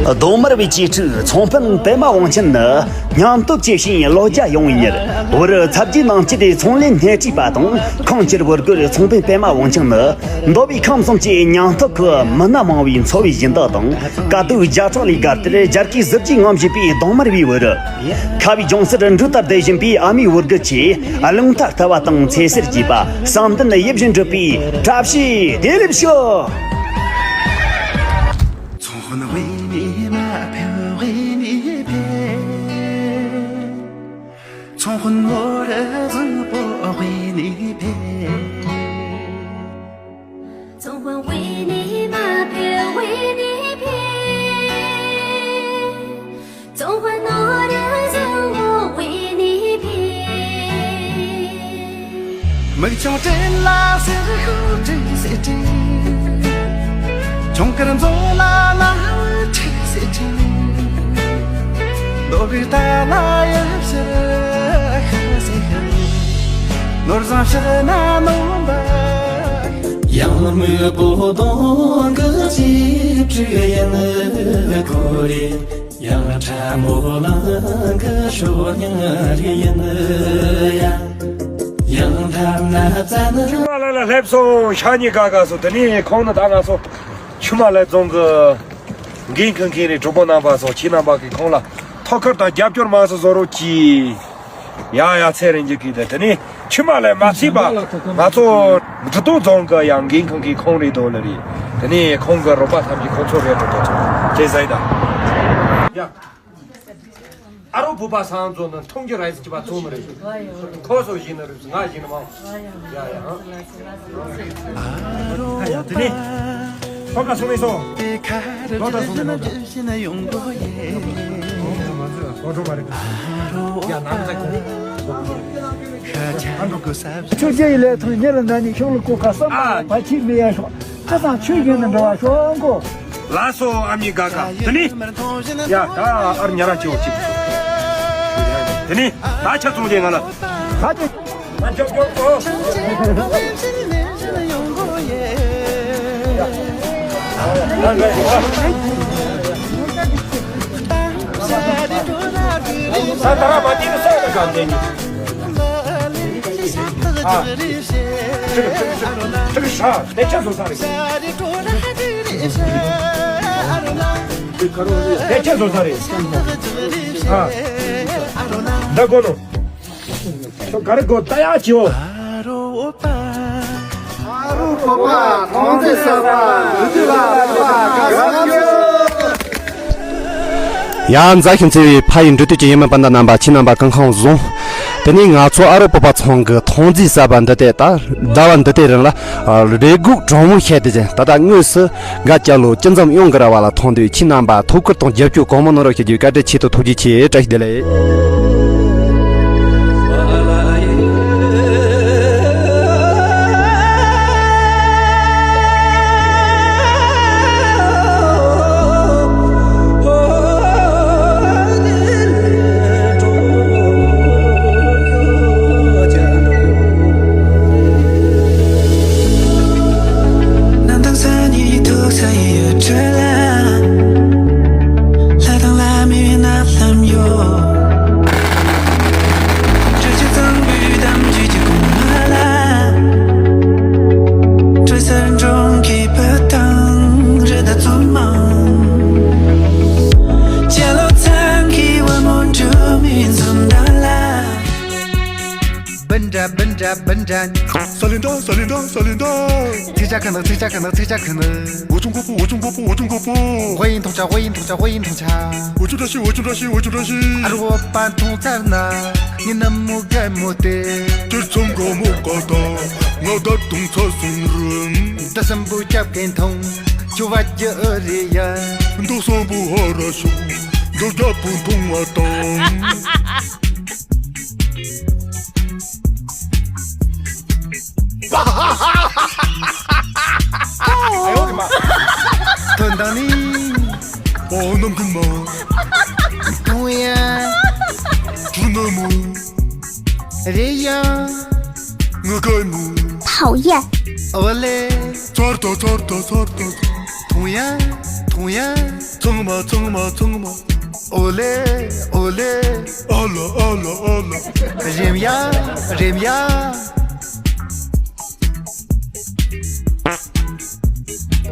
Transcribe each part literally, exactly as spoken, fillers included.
གདོང་དམར་བའི་གཅེས་ཕྲུག་ཚོང་དཔོན་པད་མ་དབང་ཆེན་ནི་སྙིང་སྟོབས་ཆེ་ཞིང་ལོ་བརྒྱ་ཡོང་བའི་མྱུར། བོད་རུ་ཚ་རྒྱུད་ནང་སྐྱེས་ཏེ་ཚོང་ལས་སྣེ་ཁྲིད་པ་དང་། ཁོང་སྤྱིར་བོད་སྒོར་ཚོང་དཔོན་པད་མ་དབང་ཆེན་ནི། མདོ་དབུས་ཁམས་གསུམ་གྱི་སྙིང་སྟོབས་ཁུལ་མི་སྣ་མང་བའི་འཚོ་བའི་སྦྱིན་བདག་དང་། དཀའ་སྡུག་བརྒྱ་ཕྲག་ལས་བརྒལ་ཏེ་རྒྱལ་ཁའི་གཟི་བརྗིད་ངོམ་བཞིན་པའི་གདོང་དམར་བའི་བུ་རུ། ཁ་བའི་ལྗོངས་སུ་འབྲུ་ལྟར་ལྡིར་བཞིན་པའི་ཨ་མའི་བུ་རྒོད་ཆེ། རླུང་རྟ་ལྟ་བ་དང་ཚེ་སྲས་བརྗེད་པ། བསམ་གཏན་ཡིད་བཞིན་འགྲུབ་པའི་བཀྲ་ཤིས་བདེ་ལེགས་ཞུ། ཆུ་དམར་ལ་ལ་སླེབས་སོང་། ཤ་ཉེ་ག་ག་སོང་། དེ་ནས་ཁོང་ནི་ད་ང་ཚོ་ཆུ་དམར་ལ་རྫོང་གི་འགན་འཁུར་མཁན་རེད། གྲོགས་པོ་རྣམ་པ་ཚོ། ཁྱེད་རྣམ་པ་གིས་ཁོང་ལ་ཐུགས་ཁུར་དང་རྒྱབ་སྐྱོར་མང་ཙམ་བཟོ་རོགས་གྱིས། ཡ་ཡ། ཚེ་རིང་གི་གི་དེ་དེ་ནས་ཆུ་དམར་ལ་མ་ཚད་པ་ང་ཚོ་འབྲི་སྟོང་རྫོང་གི་ཡང་འགན་འཁུར་མཁན་ཁོང་རེད་འདུག་ལ་རེད། དེ་ནས་ཁོང་གི་རོགས་པ་ཐམས་ཅད་ཁོང་ཚོ་རེད་འགྲོ་འགྲོ་ཚོ། ཁྱེད་ཟེར་ད། ཡ། ཨ་རོ་བོད་པ་སང་ཚོ་ནི་མཐོང་རྒྱུ་རེད་ཟེར་གྱི་པ་ཚོ་མི་རེད། ཁོ་ཚོ་ཡིན་ན་རེད། ང་ཡིན་ན་མང་། ཡ་ཡ། ཨ་ཡ། དེ་ནས་ཁོ་ག་སོང་མེད་སོང་། ལོ་ད་སོང་མེད་ལོ་ད། ལོ་གྲོ་མ་རེད། ཡ་ནང་ཚ་ཁོ། ཆོས་རྒྱལ་ཡི་ལས་ཐོན་ཉེ་ལ་ན་ནི་ཤོག་ལ་ཀོ་ཁ་བསམ་པ་བ་ཁྱི་མི་ཡ་ཤོག་ཁ་སང་ཆོས་རྒྱལ་ནི་འགྲོ་བ་ཤོག་ཀོ། ལགས་སོ། ཨ་མྱེས་དགའ་དགའ། དེ་ནི། ཡ་ད་ཨར་ཉ་ར་ཅིའོ་ཅིག་དེ་ནི་ད་ཆ་ཚོང་ཅན་ང་ལ། ད་ཅི། ད་ཅོག་ཅོག་ཨོ། ད་ད་ར་མ་དེ་ནི་སོ་ཡ་ག་འདི་ནི། ཨ། ཁྲི་ཁྲི་ཁྲི་ཁྲི་ཧྲ་དེ་ཆ་བཟོ་ས་རེད། དེ་ཆ་བཟོ་ས་རེད། ཨ། འདི་གོ་ནོ། ཁྱོད་ག་རེ་གོ་ད་ཡ་ཅིའོ། ཨ་རོ་པ། ཨ་རོ་པ་པ། ཐོང་ཙེ་ས་པ། འདི་དུས་ལ་པ་ག་ས་ག་ཚོད། ཡ། མཛའ་ཞིང་བརྩེ་བའི་ཕ་ཡི་འབྲུ་དུས་ཀྱི་ཡུལ་མི་སྤུན་ཟླ་རྣམ་པ། ཁྱེད་རྣམ་པ་སྐུ་ཁམས་བཟང་། དེ་ནས་ང་ཚོ་ཨ་རོ་པ་པ་ཚང་གི་ཐོང་ཙེ་ས་པ་འདི་དེ་ད་ཟླ་བ་འདི་དེ་རིང་ལ་རེ་སྒུག་གྲོགས་མོ་བཤད་དེ་ཅན་ད་ལྟ་དངོས་སུ་དགའ་སྐྱ་ལོ་སྤྱི་འཛོམས་གཡང་གི་ར་བ་ལ་ཐོན་དུས། ཁྱེད་རྣམ་པ་ཐུགས་ཁུར་དང་རྒྱབ་སྐྱོར་གང་མང་གནང་རོགས་ཞུ་རྒྱུའི་བཀའ་དྲིན་ཆེད་དུ་ཐུགས་རྗེ་ཆེ། བཀྲ་ཤིས་བདེ་ལེགས། སྦིན་དྲ་སྦིན་དྲ་སྦིན་དྲ། ས་ལིན་དྲ་ས་ལིན་དྲ་ས་ལིན་དྲ། ཚིག་ཆ་ཁ་ནག་ཚིག་ཆ་ཁ་ནག་ཚིག་ཆ་ཁ་ནག་འུ་ཆུང་ཁོ་པོ་འུ་ཆུང་ཁོ་པོ་འུ་ཆུང་ཁོ་པོ། ཝེ་ཡིན་ཐོང་ཆ་ཝེ་ཡིན་ཐོང་ཆ་ཝེ་ཡིན་ཐོང་ཆ། འུ་ཆུང་བཀྲ་ཤིས་འུ་ཆུང་བཀྲ་ཤིས་འུ་ཆུང་བཀྲ་ཤིས། ཨ་རོ་པ་མཐོང་ཚར་ན་ངའི་ནུ་མོ་རྒན་མོ་དེ། དེར་ཚང་ག་མོ་ཀ་ད་ང་ད་དུང་ཚ་སུང་རུམ། འདི་སམ་བུ་རྒྱབ་གན་ཐོང་ཆུ་བ་རྒྱུ་ཨུ་རི་ཡ། འདི་སམ་བུ་ཧ་ར་ཤུ་འདི་རྒྱ་བུ་མཐོང་བ་དང་། ཐོན་དང་ནི། ཨོ་ནམ་རྒྱུན་མ། ཐུང་ཡ། ཐུང་ན་མོ། རེ་ཡ། ང་ག་མོ། ཐའོ་ཡ། ཨ་བ་ལེ། ཚར་ཏོ་ཚར་ཏོ་ཚར་ཏོ། ཐུང་ཡ། ཐུང་ཡ། ཚང་མ་ཚང་མ་ཚང་མ། ཨོ་ལེ་ཨོ་ལེ། ཨོ་ལོ་ཨོ་ལོ་ཨོ་ལོ། རེམ་ཡ་རེམ་ཡ།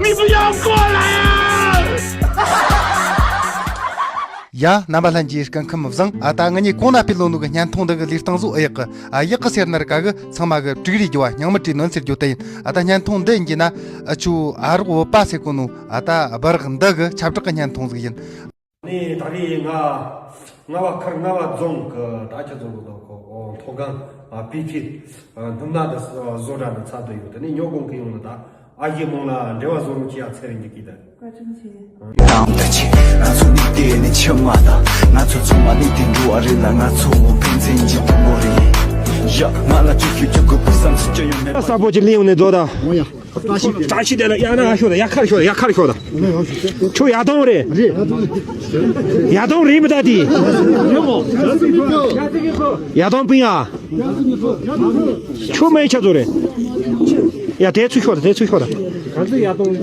མི་བུ་ཡང་གོ་ལ་ཡ། ཡ། རྣམ་པ་ལྷན་རྒྱས་སྐུ་ཁམས་བཟང་། ཨ་ད་ང་གཉིས་གོང་ན་སྤེལ་ལོ་ནུ་གི་བརྙན་ཐུང་འདི་གི་ལས་སྟངས་བཟོ་ཨེ་ཡག་གི། ཨ་ཡག་གི་ཟེར་ན་ར་ག་གི། ཚང་མ་གི་དྲུག་རེ་རྒྱུ་བ་སྙིང་མི་བྲིས་ནོན་ཟེར་རྒྱུ་དེ་ཡིན། ཨ་ད་བརྙན་ཐུང་འདི་ཡིན་གྱི་ན། ཨ་ཆུ་ཨ་རོགས་བོད་པ་ཟེར་གོ་ནོ། ཨ་ད་སྦི་རག་འདི་གི་ཁྱབ་བསྒྲགས་གི་བརྙན་ཐུང་ཟིག་ཡིན། ནི་ད་རེས་ང་རྔ་བ་ཁུལ་རྔ་བ་རྫོང་གི་ད་ཁྱེད་ཚོ་གི་ཐོག་གི་མཐོ་སྒང་པི་ཁི་སྣུམ་ནག་དུ་བཟོ་གྲྭ་ནས་ཚར་དུ་ཡོད། དེ་ནས་ཉོ་གོང་གི་ཡོང་ནི་ད་ཨ་ཡེ་མོང་ལ་འབྲེལ་བ་བཟོ་རོགས་ཅི་ཡ་ཚེ་རིང་གི་གི་ད། བཀའ་དྲིན་ཆེ། དང་ད་ཆེ། ང་ཚོ་ནི་དེ་ནི་ཆི་མ་ད། ང་ཚོ་ཚང་མ་ནི་དེ་འགྲོ་བ་རེད་ལ། ང་ཚོ་ཕན་ཚུན་གྱི་དང་པོ་རེད། ཡ་ང་ལ་ཅི་ཞུ་ཅི་དགོས་པའི་བསམ་ཚུལ་ཅི་ཡང་མེད་པ། ས་པོ་ཅི་ལི་ཡོང་ནས་རྫོགས་ད། བཀྲ་ཤིས་བདེ་ལེགས། ཡ་ན་ཡ་ཤོད་ད། ཡ་ཁར་ཤོད་ད། ཡ་ཁར་ཤོད་ད། ཁྱོད་ཡ་དོང་རེད། རེད། ཡ་དོང་རེད་མི་ད་དེ། ཡ་དོང་པིན་ཡ། ཁྱོད་མའི་ཆ་ཚོ་རེད། ཡ་དེ་ཚུར་ཤོག་དང་། དེ་ཚུར་ཤོག་དང་། གང་ཚེ་ཡ་དོང་།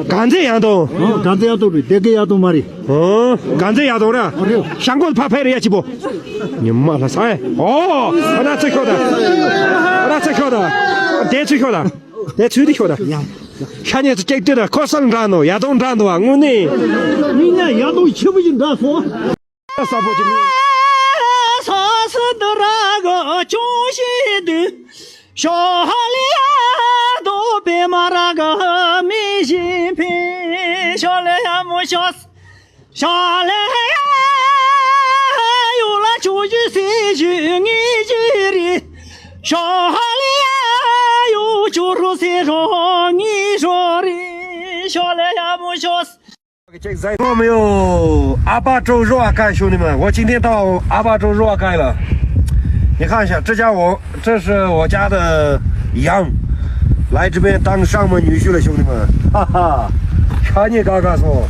གང་ཚེ་ཡ་དོང་། ཨོ་གང་ཚེ་ཡ་དོང་རེད། དེ་གི་ཡ་དོང་མ་རེད། ཨོ་གང་ཚེ་ཡ་དོང་ར། ཤང་གོ་ཕ་ཕེ་རེ་ཡ་ཅི་པོ། ཉི་མ་ལ་ས་ཨེ། ཨོ་ཨ་ན་ཚུར་ཤོག་དང་། ཨ་ན་ཚུར་ཤོག་དང་། དེ་ཚུར་ཤོག་དང་། དེ་ཚུར་དེ་ཤོག་དང་། ཤ་ཉེ་ཚོ་ཅེག་ཏི་ད་ཁོ་སང་འདྲ་ནོ། ཡ་དོང་འདྲ་འདུག་བ་དངོས་གནས། མི་ན་ཡ་དོང་ཆེ་བོ་ཞིག་འདྲ་སོང་། ས་པོ་ཅི་མི། ས་སི་དུ་ར་ག་ཅུང་ཞི་དུ། ཤོ་ལི་ཡ་དོ་པེ་མ་ར་ག་མི་ཞི་ཕི། ཤོ་ལི་ཡ་མོ་ཤོ། ཤོ་ལི་ཡ་ཡུ་ལ་ཆུ་ཞི་སི་ཞི་ངི་ཞི་རི། ཤོ་ལི་ཡ་ཡུ་ཆུ་རུ་སི་རོ་ངི་རོ་རི། ཤོ་ལི་ཡ་མོ་ཤོ། ཅིག་ཟ་གོ་མི་ཡོད། ཨ་པ་ཀྲོ་རོ་ཨ་ཀ་ཤོ་ནི་མ་འོ་ཅིག་ནི་ཏོ། ཨ་པ་ཀྲོ་རོ་ཨ་ཀ་ལ། ཉི་ཁ་ཤ་ཀྲི་ཅ་འོ་ཀྲི་ཧྲི་འོ་ཅ་དི་ཡང་། ལའི་ཀྲི་མེན་ཏང་ཧྲང་མ་ཉུ་ཤུ་ལ་ཤོ་ནི་མ། ཧ་ཧ། ཤ་ཉེ་ག་ག་སོ།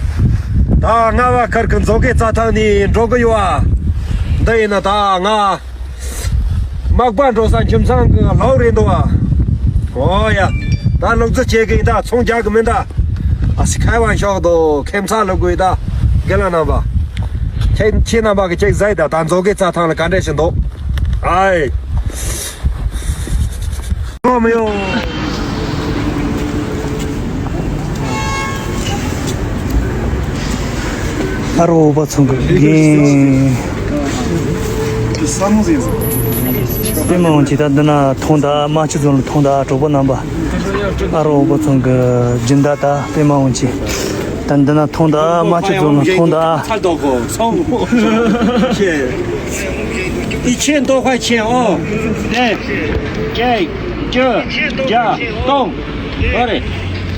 ད་རྔ་བ་ཁུལ་གི་མཛོ་གི་རྩྭ་ཐང་ནི་འགྲོ་གི་ཡོད་ཨ། འདི་ཡིན་ན་ད་ང་། མག་པ་འགྲོ་ས་ཁྱིམ་ཚང་གི་ལོག་རེད་འདུག་བ། ཨོ་ཡ། ད་ལུག་རྫི་བྱེད་གི་ཡིན་ད། ཚོང་རྒྱག་གི་མིན་ད། ཨ་སི་ཁ་བ་ཤོག་དོ། ཁྱིམ་ཚང་ལུག་གི་ཡིན་ད། རྒན་ལགས་རྣམ་པ། ཁྱེད་ཁྱེད་རྣམ་པ་གི་ཅིག་ཟ་ཡི་ད། ད་མཛོ་གི་རྩྭ་ཐང་ལ་ག་འདྲ་ཞིག་འདུག་ཨའི། ངོ་མི་ཡོང་། ཨ་རོ་འོ་པ་ཚང་གི་རྒན། པད་མ་འོང་ཅི་ད་འདི་ན་ཐོང་ད་མ་ཆུ་ཚང་ལ་ཐོང་ད་གྲོགས་པོ་རྣམ་པ། ཨ་རོ་འོ་པ་ཚང་གི་སྦྱིན་བདག་ད་པད་མ་འོང་ཅི། ད་འདི་ན་ཐོང་ད་མ་ཆུ་ཚང་ལ་ཐོང་ད། ཚར་དོ་གོ་སོང་། ཁྱེད། ཨི་ཆེན་ཏོ་ཁ་ཆེན་ཨོ། ལྡན། ཅེ། ཅུ། ཇ། སྟོང་། ཨོ་རེད།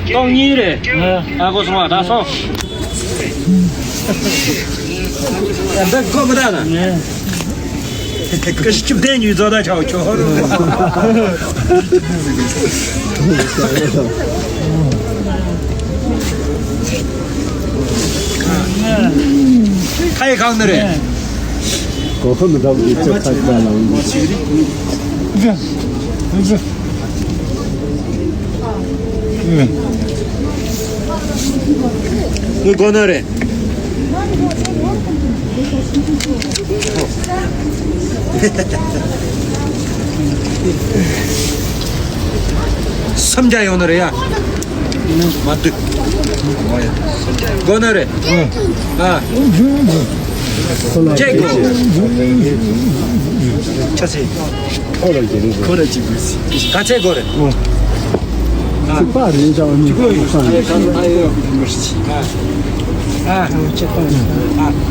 སྟོང་གཉིས་རེད། ཨ་གོ་སོང་བ་ད་སོང་། ད་གོ་མི་ད་ན། ཀ་ཤི་ཅིབ་ལྡན་ཉུས་ཛོ་ད་ཆའོ་ཆོ། ཁ་ཡི་གང་ནི་རེད། གོ་ཁ་མི་འདྲ་བའི་ཚེ་ཁ་ཁ་ལ། ངའི་གོ་ནི་རེད། སུམ་བརྒྱ་ཡོང་ནི་རེད་ཡ། མ་འདུག་གོ་ནི་རེད། ཨ། ཅེ་གོ། ཆ་ཚེ། ཁོ་ར་ཅི་དགོས་སི། ག་ཚད་དགོས་རེད། ཚིག་པ་རིན་ཆ་བ་གཉིས་ཁོ་ཡོད་ས་རེད། ཨ། ཨ། ཨ།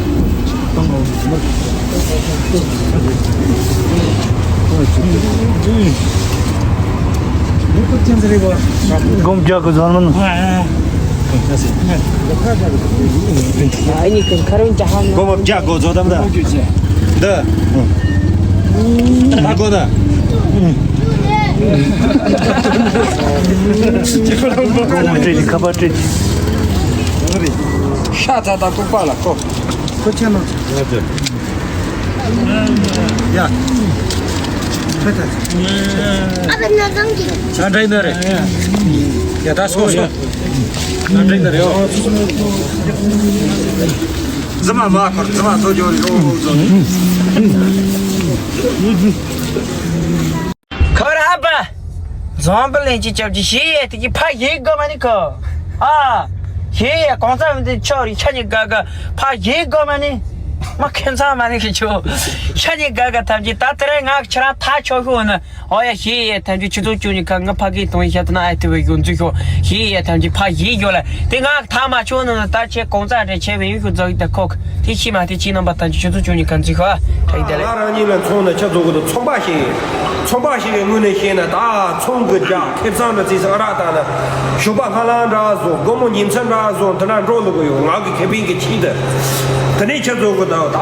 སྒོམ་རྒྱག་གི་བཟོ་མིན། སྒོམ་རྒྱག་གི་བཟོ་དམ་ད། འདི། ད་གོ་ད། སྒོམ་སྤྲད་ཀྱི་ཁ་པར་སྤྲད་ཀྱི། ཤ་ཚ་ད་ལྐུགས་པ་ལ་ཁོ། ཁོ་ཆེ་ན། ཡ། ཨ་ཕ་ན་རང་གི། ཆ་འདྲ་ཡིན་ན་རེད། ཡ་ད་སོང་སོང་། རྫི་མ་མ་ཁར་རྫི་མ་ཚོ་ཅོ་རི་རོ་ཚོ། ཁོ་ར་ཨ་པ། འཛམ་བུ་གླིང་གི་སྐྱབས་ཀྱི་ཞི་ཡེ་དེ་གི་ཕ་ཡི་གོ་མ་ནི་ཁོ། ཨ། ཞི་ཡེ་གོང་ས་མི་དེ་ཆོ་རི་ཆ་ཉི་ག་ག་ཕ་ཡི་གོ་མ་ནི། མ་ཁེ་མཚང་མ་ནི་གི་ཆོ། ཆ་ཉི་ག་ག་ཐམས་ཅད་ད་དེ་རེ་ང་ཁྱེད་རང་ཐག་ཆོད་ཤོག་ན། ཨོ་ཡ་ཞི་ཡེ་ཐམས་ཅད་ཆུ་ཚོད་བཅུ་གཉིས་ཁ་ང་ཕ་གི་དོན་ཤ་ཐ་ན་ཨ་ཐི་བའི་གོ་འཛུལ་ཤོག་ཞི་ཡེ་ཐམས་ཅད་ཕ་ཡི་གོ་ལ། དེ་ང་ཐག་མ་ཆོད་ན་ད་ཆེ་གོང་ས་རེ་ཆེ་བའི་ཡུལ་ཤུ་རྫོགས་ཡི་ད་ཁོག་དེ་ཤི་མ་དེ་ཅི་རྣམ་པ་ཐམས་ཅད་ཆུ་ཚོད་བཅུ་གཉིས་ཁ་འཛུལ་ཤོག་ཨ་ཁྲ་ཡི་དེ་ལེ། ང་རང་ཉིད་ལ་མཚོན་ན་ཁྱེད་ཚོ་གི་དུ་ཚོང་པ་ཞིག་ཡིན། ཚོང་པ་ཞིག་གི་ངོས་ནས་བཤད་ན་ད་ཚོང་གི་རྒྱ་ཁེ་བཟང་འདྲ་རྩིས་སུ་ཨ་རག་བཏང་ན་ཞོགས་པ་སྔ་ལངས་འདྲ་བཟོ། དགོང་མོ་ཉིན་མཚན་འདྲ་བཟོ། འདི་འདྲ་འགྲོ་འདུག་གི་ཡོད། ང་གི་ཁེ་ཕན་གི་ཆེད་དུ། དེ་ནས་ཁྱེད་ཚོ་གི་ད་ད་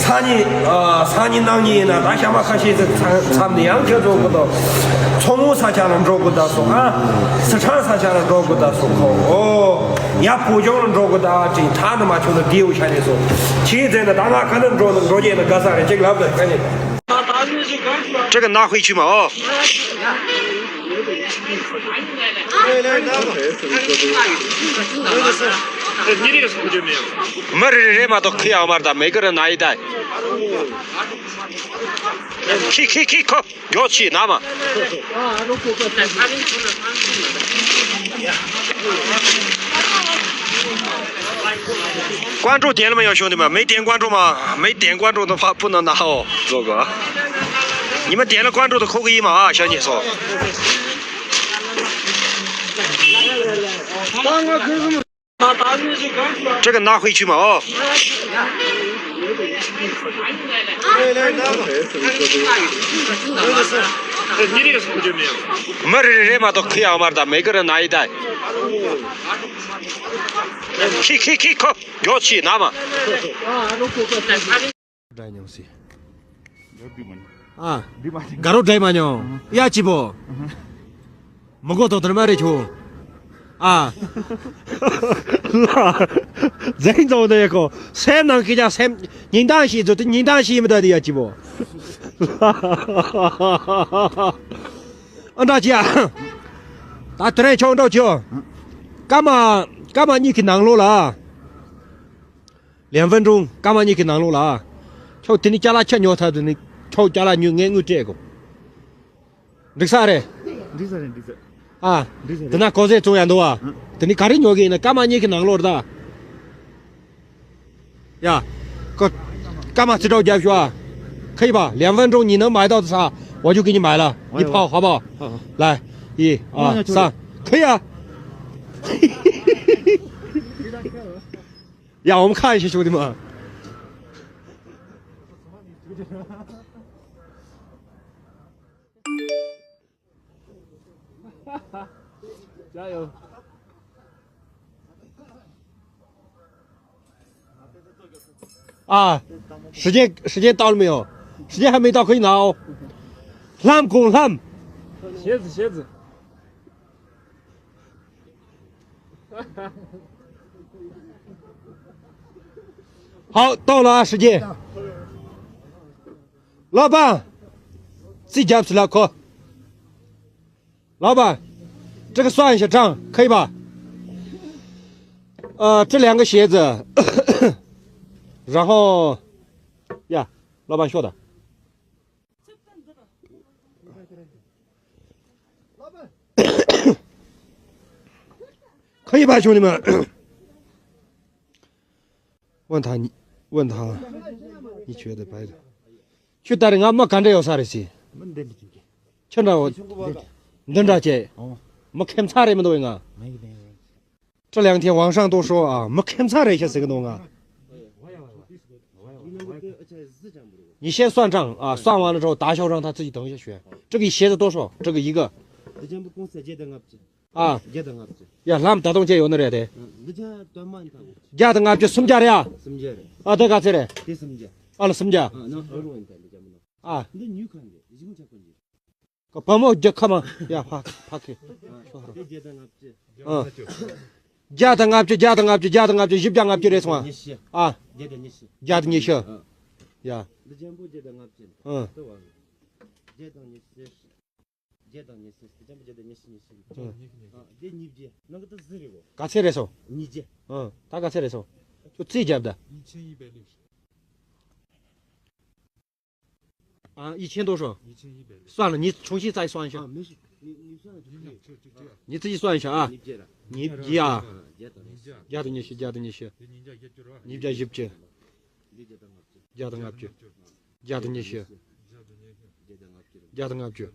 སང་ཉིན་ཨ་སང་ཉིན་གནངས་ཉིན་ཡིན་ན་ད་ཞག་མ་ཁ་ཤས་ཙམ་མཚམས་ནས་ཡང་ཁྱེད་ཚོ་གི་ད་མཚོ་སྔོན་ས་ཆ་ལ་འགྲོ་དགོས་ད་སོང་ཨ། སི་ཁྲོན་ས་ཆ་ལ་འགྲོ་དགོས་ད་སོང་ཁོ། ཨོ། ཡ་བོད་ལྗོངས་ལ་འགྲོ་དགོས་ད་ཅིག་ཐག་ནི་མ་ཆོད་ན་བདེའུ་ཤ་ནས་སོང་། ཁྱེད་ཚོས་ནི་ད་ང་ག་ནས་འགྲོ་ནི་འགྲོ་རྒྱུ་ནི་དགའ་ས་རེད་ཅིག་ལབ་ད་ཁ་ནས། 这个拿回去嘛，哦。 མི་རེ་རེ་མ་གཏོགས་ཁུ་ཡག་མར་དང་མེ་ཀི་ར་ན་ཡི་ད། ཁི་ཁི་ཁི་ཁོ་མགྱོགས་ཕྱིས་ན་མ། ཀོང་ཀྲོའུ་དེ་ལ་མ་ཡོང་ཤོང་དེ་མ་མེ་དེན་ཀོང་ཀྲོའུ་མ་མེ་དེན་ཀོང་ཀྲོའུ་དང་ཕ་ཕུ་ན་ན་ཧོ་ཛོ་ག། ཉི་མ་དེ་ལ་ཀོང་ཀྲོའུ་དང་ཁོ་གི་ཡིན་མ་ཨ་ཤ་ཉེ་སོ། 这个拿回去嘛，哦。 མི་རེ་རེ་མ་གཏོགས་ཁུ་ཡག་མར་དང་མེ་ཀི་ར་ན་ཡི་ད། ཁི་ཁི་ཁི་ཁོ་མགྱོགས་ཕྱིས་ན་མ། སྒྲ་མྱོང་སྲིད། ཨ། དགའ་རོགས་འདྲ་མ་མྱོང་། ཡ་སྐྱིད་པོ། མི་གོ་དོ་དར་མ་རེད་ཁྱོད། ཨ། ལ། འཛིན་བཟང་དེ་ཡ་ཁོ། སེམས་ནང་གི་ཡ་སེམས་ཉིན་ཐང་ཤེས་ཚོད་དེ་ཉིན་ཐང་ཤེས་མི་ད་དེ་ཡ་སྐྱིད་པོ། ཨ་འདྲ་ཅི་ཡ། ད་དེ་རིང་ཆོག་འགྲོ་ཁྱོད། སྐར་མ། སྐར་མ་གཉིས་ཀྱི་ནང་ལོགས་ལ། 两分钟། སྐར་མ་གཉིས་ཀྱི་ནང་ལོགས་ལ། ཁྱོད་དེ་ནི་ཅ་ལག་ཁྱི་ཉོ་ཐབས་དེ་ནི་ཁྱོད་ཅ་ལག་ཉོས་ངས་དངུལ་སྤྲད་དགོས། འགྲིག་ས་རེད། འགྲིག་ས་རེད་འགྲིག་ས། ཨ། འགྲིག་ས་རེད། དེ་ན་གོ་ཟས་བཙོང་ཡ་འདུག་བ། ཨ། དེ་ནི་ག་རེ་ཉོ་གི་ཡིན་ན་སྐར་མ་གཉིས་ཀྱི་ནང་ལོགས་རེད་ད། ཡ། ཀོ། སྐར་མ་རྩིས་སྤྲོད་རྒྱབ་ཤོག་ཨ། 可以吧？两分钟你能买到啥？我就给你买了，你跑好不好？好好。来，一二三，可以啊。 呀，我们看一下兄弟们。 加油！ 啊，时间时间到了没有？时间还没到，可以拿哦。 ལྷམ་གོང་ལྷམ། 鞋子鞋子。 好，到了啊，时间。 老板，自己讲起来可。老板，这个算一下账，可以吧？呃，这两个鞋子，然后，呀，老板说的。 可以吧，兄弟们？问他，你问他，你觉得白的？去带着俺们干这有啥的事？真的，真的，真的，这没看差这么多人啊。 这两天网上都说啊，没看差这些这个东啊。你先算账啊，算完了之后打小让他自己等一下选。这个鞋子多少？这个一个。 ལྷམ་བརྒྱ་དང་ལྔ་བཅུ། 啊。 བརྒྱ་དང་ལྔ་བཅུ། 呀，ལྷམ་ད་དུང་ཅི་ཡོད་ནི་རེད་དེ། འདི་ཆ་དོན་མ་ཡིན་ད། བརྒྱ་དང་ལྔ་བཅུ་སུམ་བརྒྱ་རེད་ཡ། སུམ་བརྒྱ་རེད། ཨ་དེ་ག་ཚད་རེད། དེ་སུམ་བརྒྱ། ཨ་ལ་སུམ་བརྒྱ། ཨ་ན་ཨོ་རོ་ཡིན་ད་འདི་ཆ་མིན་ནོ། ཨ། འདི་ཉུ་ཁ་འདི་གཞི་ཁུངས་ཆག་པོ་འདི། བུ་མོ་རྒྱ་ཁ་མ། ཡ་ཕ་ཕ་ཁེ། དེ་བརྒྱ་དང་ལྔ་བཅུ། ཨ། བརྒྱ་དང་ལྔ་བཅུ་བརྒྱ་དང་ལྔ་བཅུ་བརྒྱ་དང་ལྔ་བཅུ་བཞི་བརྒྱ་ལྔ་བཅུ་རེད་སོང་ཨ། ཉི་ཤུ། ཨ། བརྒྱ་དང་ཉི་ཤུ། བརྒྱ་དང་ཉི་ཤུ། ཨ། ཡ། འདི་ཆེན་པོ་བརྒྱ་དང་ལྔ་བཅུ། ཨ། དེ་བ། བརྒྱ་དང་ཉི་ཤུ། བརྒྱད་དང་ཉི་ཤུ། དེ་ཅན་པོ་བརྒྱད་དང་ཉི་ཤུ། ཉི་ཤུ་རེད། ཨ། དེ་ཉིས་བརྒྱ། ནང་གི་དེ་བཞི་རེད་གོ། ག་ཚད་རེད་སོང་། ཉིས་བརྒྱ། ཨ། ད་ག་ཚད་རེད་སོང་། ཁྱོད་རྩིས་རྒྱབ་ད། ཨ། ཡིག་ཆེན་ཏོ་ཧྲོ། ཡིག་ཆེན་ཡིན་པས། སོང་ལ་ཉིས་ཆུང་ཤིང་རྩ་ཡི་སོང་ཤག་ཨ། མི་ཤི། ཉི་ཉི་སོང་ཤག་ཉི་ཉི་ཚི་ཡི་སོང་ཤག་ཨ། ཉིས་བརྒྱ་ར། ཉིས་བརྒྱ་ཨ། བརྒྱ་དང་ཉི་ཤུ། བརྒྱ་དང་ཉི་ཤུ། ཉིས་བརྒྱ་བཞི་བཅུ། བརྒྱ་དང་ལྔ་བཅུ། བརྒྱ་དང་ཉི་ཤུ། བརྒྱ་དང་ལྔ་བཅུ།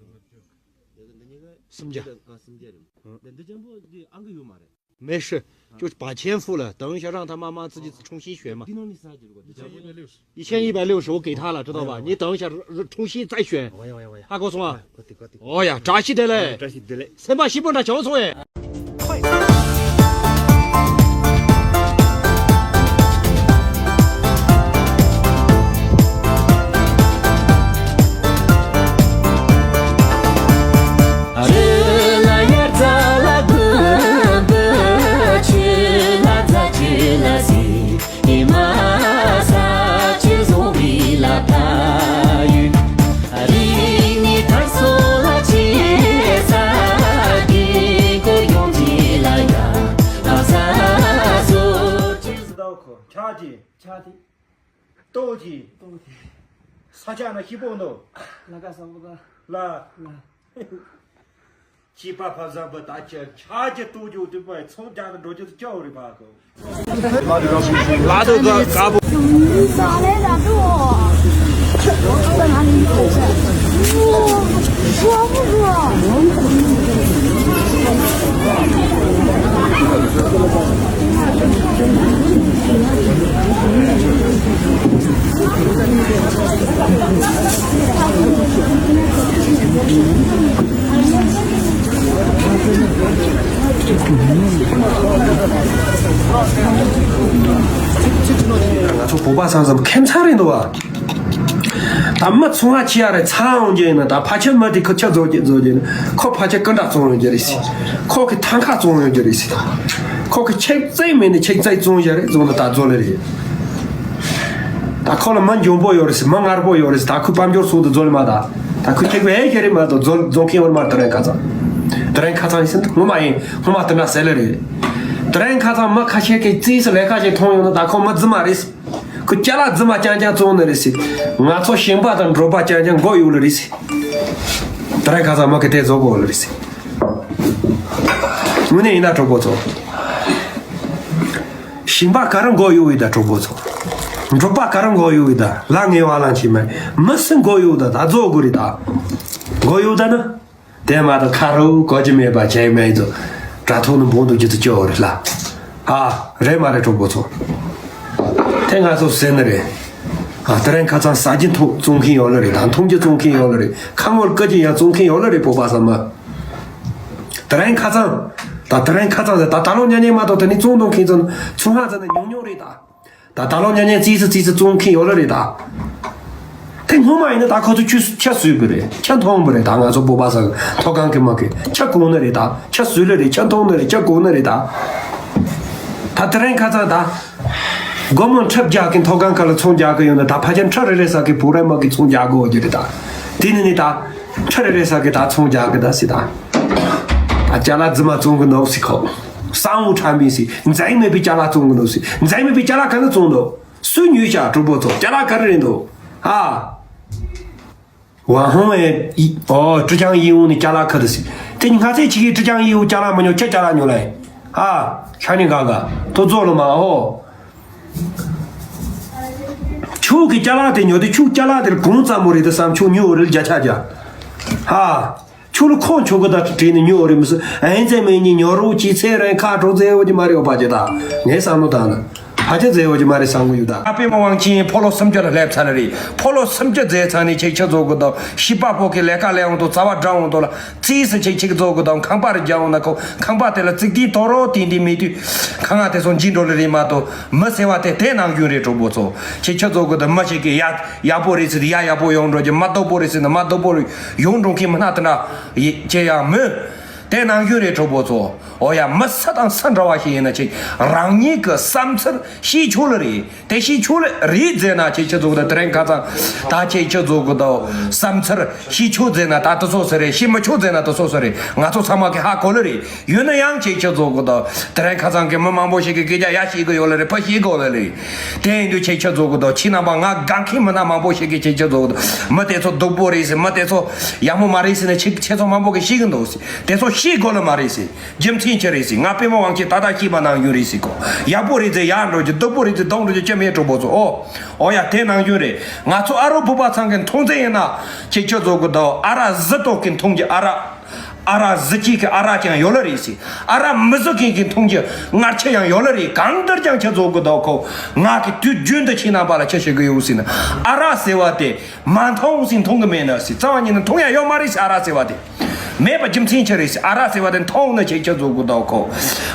སུམ་བརྒྱ། ཨ། འདི་ཅན་པོ་འདི་ཨང་གི་ཡོད་མ་རེད། 没事，就是把钱付了，等一下让他妈妈自己重新选嘛。一千一百六十我给他了，知道吧？你等一下重新再选。他告诉我，哦呀，扎西德嘞，扎西德嘞，先把西本上交出哎。ཆགས་ཀྱི། ཆགས་ཏེ། ལྟོ་གྱིས། ལྟོ་གྱིས། ས་ཆ་ན་ཤི་པོ་འདུག་ལ་ཀ་ས་བོ་ད། ལ། ལ། ཅི་པ་ཕ་བཟང་པོ་ད་ཅི་ཆགས་ཀྱི་ལྟོ་རྒྱུ་དུ་པ་ཚོང་རྒྱག་ནི་འགྲོ་རྒྱུ་དུ་སྐྱོ་རེ་བ་གོ། ལ་དུ་ག་ག་བོ། ང་ཚོ་བོད་པ་ཚང་ཚང་ཁྱད་མཚར་རེད་འདུག་བ། ད་མི་ཚོང་བ་ཆེ་ཡ་རེད་ཚ་འོང་རྒྱུ་ཡིན་ན། ད་ཕལ་ཆེར་མི་དེ་ཁོ་ཆ་རྫོགས་རྒྱུ་རྫོགས་རྒྱུ་ཡིན་ན། ཁོ་ཕལ་ཆེར་ཀུན་དགའ་བཙོང་ཡོང་རྒྱུ་རེད་ཟེར། ཁོ་གི་ཐང་ཁ་བཙོང་ཡོང་རྒྱུ་རེད་ཟེར། ད་ཁོ་གི་ཆིག་རྩེ་མེད་ནི་ཆིག་རྩེ་བཙོང་བཞག་རེད། བཙོང་ན་ད་རྫོགས་ལེ་རེད། ད་ཁོ་ལ་མི་འཇོན་པོ་ཡོད་རེད་ཟེར། མི་ངར་པོ་ཡོད་རེད་ཟེར། ད་ཁོའི་དཔལ་འབྱོར་ཚོགས་དུ་རྫོགས་ལེ་མ། ད་ད་ཁོའི་ཆིག་པའི་ཧེ་ཁེ་རེད་མ། ད་རྫོགས་རྫོགས་མཁན་ཡོད་མ། དེ་རིང་ཁ་སང་དེ་རིང་ཁ་སང་ཡིན་ཟེར། ངོ་མ་ཡིན། ངོ་མ་དེ་འདྲ་ཟེར་ལེ་རེད། དེ་རིང་ཁ་སང་མི་ཁ་ཤས་ཀྱིས་རྩིས་སུ་ལས་ཀ་ཞིག་མཐོང་ཡོང་ན། ད་ཁོ་མི་རྫུན་མ་རེད་ཟེར། ཁོ་ཅ་ལག་རྫུན་མ་རྐྱང་རྐྱང་བཙོང་ནི་རེད་ཟེར། ང་ཚོ་ཞིང་པ་དང་འབྲོག་པ་རྐྱང་རྐྱང་མགོ་གཡོག་ལེ་རེད་ཟེར། དེ་རིང་ཁ་སང་མ་གི་དེ་བཟོ་དགོས་ལེ་རེད་ཟེར། དངོས་གནས་ཡིན་ན་གྲོགས་པོ་ཚོ། ཞིང་པ་ག་རེ་མགོ་གཡོག་ཡོད་ད་གྲོགས་པོ་ཚོ། འབྲོག་པ་ག་རེ་མགོ་གཡོག་ཡོད་ད། ལ་ངེས་བ་ལ་མཆིས་མེད། མི་སུ་མགོ་གཡོག་ད། ད་བཟོ་དགོས་རེད་ད། མགོ་གཡོག་ད་ནི། དེ་མ་གཏོགས་ཁ་རོག་གོ་རྒྱུ་མེད་པ་བྱས་མེད་དུ་དྲ་ཐོག་ནས་འབོང་འདུག་རྒྱུ་དུ་སྐྱོ་རེད་ལ། ཨ། རེད་མ་རེད་གྲོགས་པོ་ཚོ། དེ་ང་ཚོ་ཟེར་ནི་རེད། ཨ། དེ་རིང་ཁ་སང་ཟ་རྒྱུ་འཐུང་བཙོང་མཁན་ཡོད་ལེ་རེད་ད། འཐུང་རྒྱུ་བཙོང་མཁན་ཡོད་ལེ་རེད། ཁ་ངོར་བཀོད་རྒྱུ་ཡང་བཙོང་མཁན་ཡོད་ལེ་རེད། བོད་པ་ཚང་མ། དེ་རིང་ཁ་སང་། ད་དེ་རིང་ཁ་སང་ཟེར། ད་ད་ལོ་ཉ་ཉེ་མ་གཏོགས་དེ་ནས་བཙོང་འདུག་མཁན་ཚོ་ཚོང་ཁང་ཚོ་ནས་ཉུང་ཉུང་རེད་ད། ད་ད་ལོ་ཉ་ཉེ་རྩིས་སུ་རྩིས་སུ་བཙོང་མཁན་ཡོད་ལེ་རེད་ད། དེ་སྔོན་མ་ཡིན་ན་ད་ཁོ་ཚོ་ཆུ་ཆ་ཟོས་པ་རེད། ཆ་འཐུང་པ་རེད། ད་ང་ཚོ་བོད་པ་ཚོ་མཐོ་སྒང་གི་མ་གི་ཆ་གོང་ནི་རེད་ད། ཆ་ཟོས་ལེ་རེད། ཆ་འཐུང་ནི་རེད། ཆ་གོང་ནི་རེད་ད། ད་དེ་རིང་ཁ་སང་ད། སྒོར་མོ་ཁྲི་བརྒྱ་གི་མཐོ་སྒང་ཁ་ལ་ཚོང་རྒྱག་གི་ཡོད་ན། ད་ཕལ་ཆེར་ཁྲི་རེ་རེ་ས་གི་བོད་ར་མ་གི་ཚོང་རྒྱག་གི་ཡོད་རྒྱུ་རེད་ད། དེ་ནི་ནི་ད། ཁྲི་རེ་རེ་ས་གི་ད་ཚོང་རྒྱག་གི་ད་སི་ད། ད་ཅ་ལག་རྫུན་མ་བཙོང་གི་ནོག་སི་ཁོ། གསང་བོ་ཁྲ་མི་སི། འཛེམ་མེད་པའི་ཅ་ལག་བཙོང་གི་ནོག་སི། འཛེམ་མེད་པའི་ཅ་ལག་ག་ནི་བཙོང་ནོག་སུས་ཉོས་ཤག་གྲོགས་པོ་ཚོ། ཅ་ལག་ག་རེ་རེད་འདུག་ཨ། ཝང་ཧོང་ཨེ། ཨོ། ཀྲི་ཅང་ཡི་ཝུང་ནི་ཅ་ལག་ག་རེ་སི། དེ་ནི་ང་ཚོས་ཅིག་གིས་ཀྲི་ཅང་ཡི་ཝུང་ཅ་ལག་མ་ཉོ། ཁྱོད་ཅ་ལག་ཉོ་ལེ། ཨ། ཤ་ནི་ག་ག་ཏོ་ཛོ་ལོ་མ་ཨོ། ཁྱོད་ཀྱི་ཅ་ལག་དེ་ཉོ་དུས་ཁྱོད་ཅ་ལག་དེར་གོང་ཙམ་མོ་རེད་དུ་བསམ། ཁྱོད་ཉོ་རེད་བརྒྱ་ཆ་བརྒྱ། ཧ། ཁྱོད་ལ་ཁོང་ཁྱོད་ཀྱི་ད་བྲིས་ནས་ཉོ་རེད་མི་སྲིད། ཨེན་ཙེ་མེ་ཉི་ཉོ་རོགས་ཀྱི་ཚེ་རིང་ཁ་གྲོགས་ཚེ་འོ་ཀྱི་མ་རེད། འོ་པ་ཀྱི་ད་ངས་བསམ་བློ་བཏང་ན་ཕ་ཆེ་ཚེ་འོ་ཀྱི་མ་རེད་བསམ་གི་ཡོད་ད། ཨ་པེ་མ་དབང་ཆེན་ཕོ་ལོ་སུམ་ཅུ་ལ་སླེབས་ཚར་ལེ་རེད། ཕོ་ལོ་སུམ་ཅུ་ཟེར་ཚར་ནས་ཁྱེད་ཁྱེད་ཚོ་གི་ད་ཤི་པ་ཕོ་གི་ལས་ཀ་ལས་འོང་དུ་རྩ་བ་འགྲང་འོང་དུ་ལ། རྩིས་སུ་ཆེ་ཆེ་གི་ཚོགས་གི་དང་ཁང་པ་རེ་རྒྱག་འོང་ན། ཁོ་ཁང་པ་དེ་ལ་རྩིག་དེའི་ཐོ་རོ་ཏིང་ཏིང་མེད་དུས་ཁང་ང་དེ་སོང་འཇིག་འགྲོ་ལེ་རེད་མ་གཏོགས། མི་ཟེར་བ་དེ་དེ་ནང་རྒྱུན་རེད་གྲོགས་པོ་ཚོ། ཁྱེད་ཁྱོད་ཚོ་གི་དང་མི་ཞིག་གི་ཡ་ཡག་པོ་རེད་ཟེར་ཡ་ཡག་པོ་ཡོང་འགྲོ་གི། མ་སྡུག་པོ་རེད་ཟེར་ན་མ་སྡུག་པོ་རེད་ཡོང་འགྲོ་མཁན་མི་སྣ་དེ་འདྲ་ཡི་ཁྱེད་ཡང་མི། དེ་ནང་བཞིན་རེད་གྲོགས་པོ་ཚོ། འོ་ཡ། མི་སུ་དང་སུ་འདྲ་བ་ཞིག་ཡིན་ན་ཅིག་རང་ཉིད་ཀྱི་བསམ་ཚུལ་བཤད་ཆོག་ལེ་རེད། དེ་བཤད་ཆོག་ལེ་རེད་ཟེར་ན་ཁྱེད་ཁྱེད་ཚོ་གི་ད་དེ་རིང་ཁ་སང་ད་ཁྱེད་ཁྱེད་ཚོ་གི་ད་བསམ་ཚུལ་བཤད་ཆོག་ཟེར་ན་ད་དེ་ཚོ་སུ་རེད། བཤད་མི་ཆོག་ཟེར་ན་དེ་ཚོ་སུ་རེད། ང་ཚོ་ཚང་མ་གི་ཧ་གོ་ལེ་རེད། ཡོད་ན་ཡང་ཁྱེད་ཁྱེད་ཚོ་གི་ད་དེ་རིང་ཁ་སང་གི་མི་མང་པོ་ཞིག་གི་སྐད་ཆ་ཡ་བཤད་གི་ཡོད་ལེ་རེད། ཕ་བཤད་གི་ཡོད་ལེ་རེད། དེ་ཡིན་དུས་ཁྱེད་ཁྱེད་ཚོ་གི་ད་ཁྱེད་རྣམ་པ་ང་དགའ་མཁན་མི་སྣ་མང་པོ་ཞིག་གི་ཁྱེད་ཁྱེད་ཚོ་གི་ད་མི་དེ་ཚོ་སྡུག་པོ་རེད་ཟེར། མི་དེ་ཚོ་ཡག་མོ་མ་རེད་ཟེར་ནས་ཁྱེད་ཁྱེད་ཚོ་མང་པོ་གི་བཤད་གི་འདུག་ཟེར། དེ་ཚོ་བཤད་དགོས་ལེ་མ་རེད་ཟེར། རྒྱུ་མཚན་ཅི་རེད་ཟེར། ང་པད་མ་དབང་ཆེན་ད་ལྟ་བཤད་པ་ནང་བཞིན་རེད་ཟེར་གོ། ཡག་པོ་རེད་ཟེར་ཡར་འགྲོ་རྒྱུ། སྡུག་པོ་རེད་ཟེར་སྡུག་འགྲོ་རྒྱུ་ཅི་མེད་གྲོགས་པོ་ཚོ། ཨོ། ཨོ་ཡ། དེ་ནང་བཞིན་རེད། ང་ཚོ་ཨ་རོ་བུ་པ་ཚང་གི་མཐོང་ཚད་ཡིན་ན་ཁྱེད་ཁྱེད་ཚོ་གི་ད་ཨ་རག་བཟི་ཏོག་གི་མཐོང་རྒྱུ། ཨ་རག་ཨ་རག་བཟི་སྐྱེས་ཀྱི་ཨ་རག་ཀྱང་ཡོད་ལེ་རེད་ཟེར། ཨ་རག་མི་བཟི་མཁན་གྱི་མཐོང་རྒྱུ་མངར་ཆུ་ཡང་ཡོད་ལེ་རེད། གང་ལྟར་ཀྱང་ཁྱེད་ཚོ་གི་ད་ཁོ་ང་གི་དུས་རྒྱུན་དུ་ཁྱེད་རྣམ་པ་ལ་ཅི་བཤད་གི་ཡོད་ཟེར་ན། ཨ་རག་ཟེར་བ་དེ་མ་མཐོང་ཟེར། མཐོང་གི་མེད་ན་ཟེར། རྩ་བ་ཉིད་ནས་མཐོང་ཡ་ཡོད་མ་རེད་ཟེར། ཨ་རག་ཟེར་བ་དེ། མེད་པ་རྒྱུ་མཚན་ཅི་རེད་ཟེར། ཨ་རག་ཟེར་བ་དེ་མཐོང་ན་ཁྱེད་ཁྱེད་ཚོ་གི་ད་ཁོ་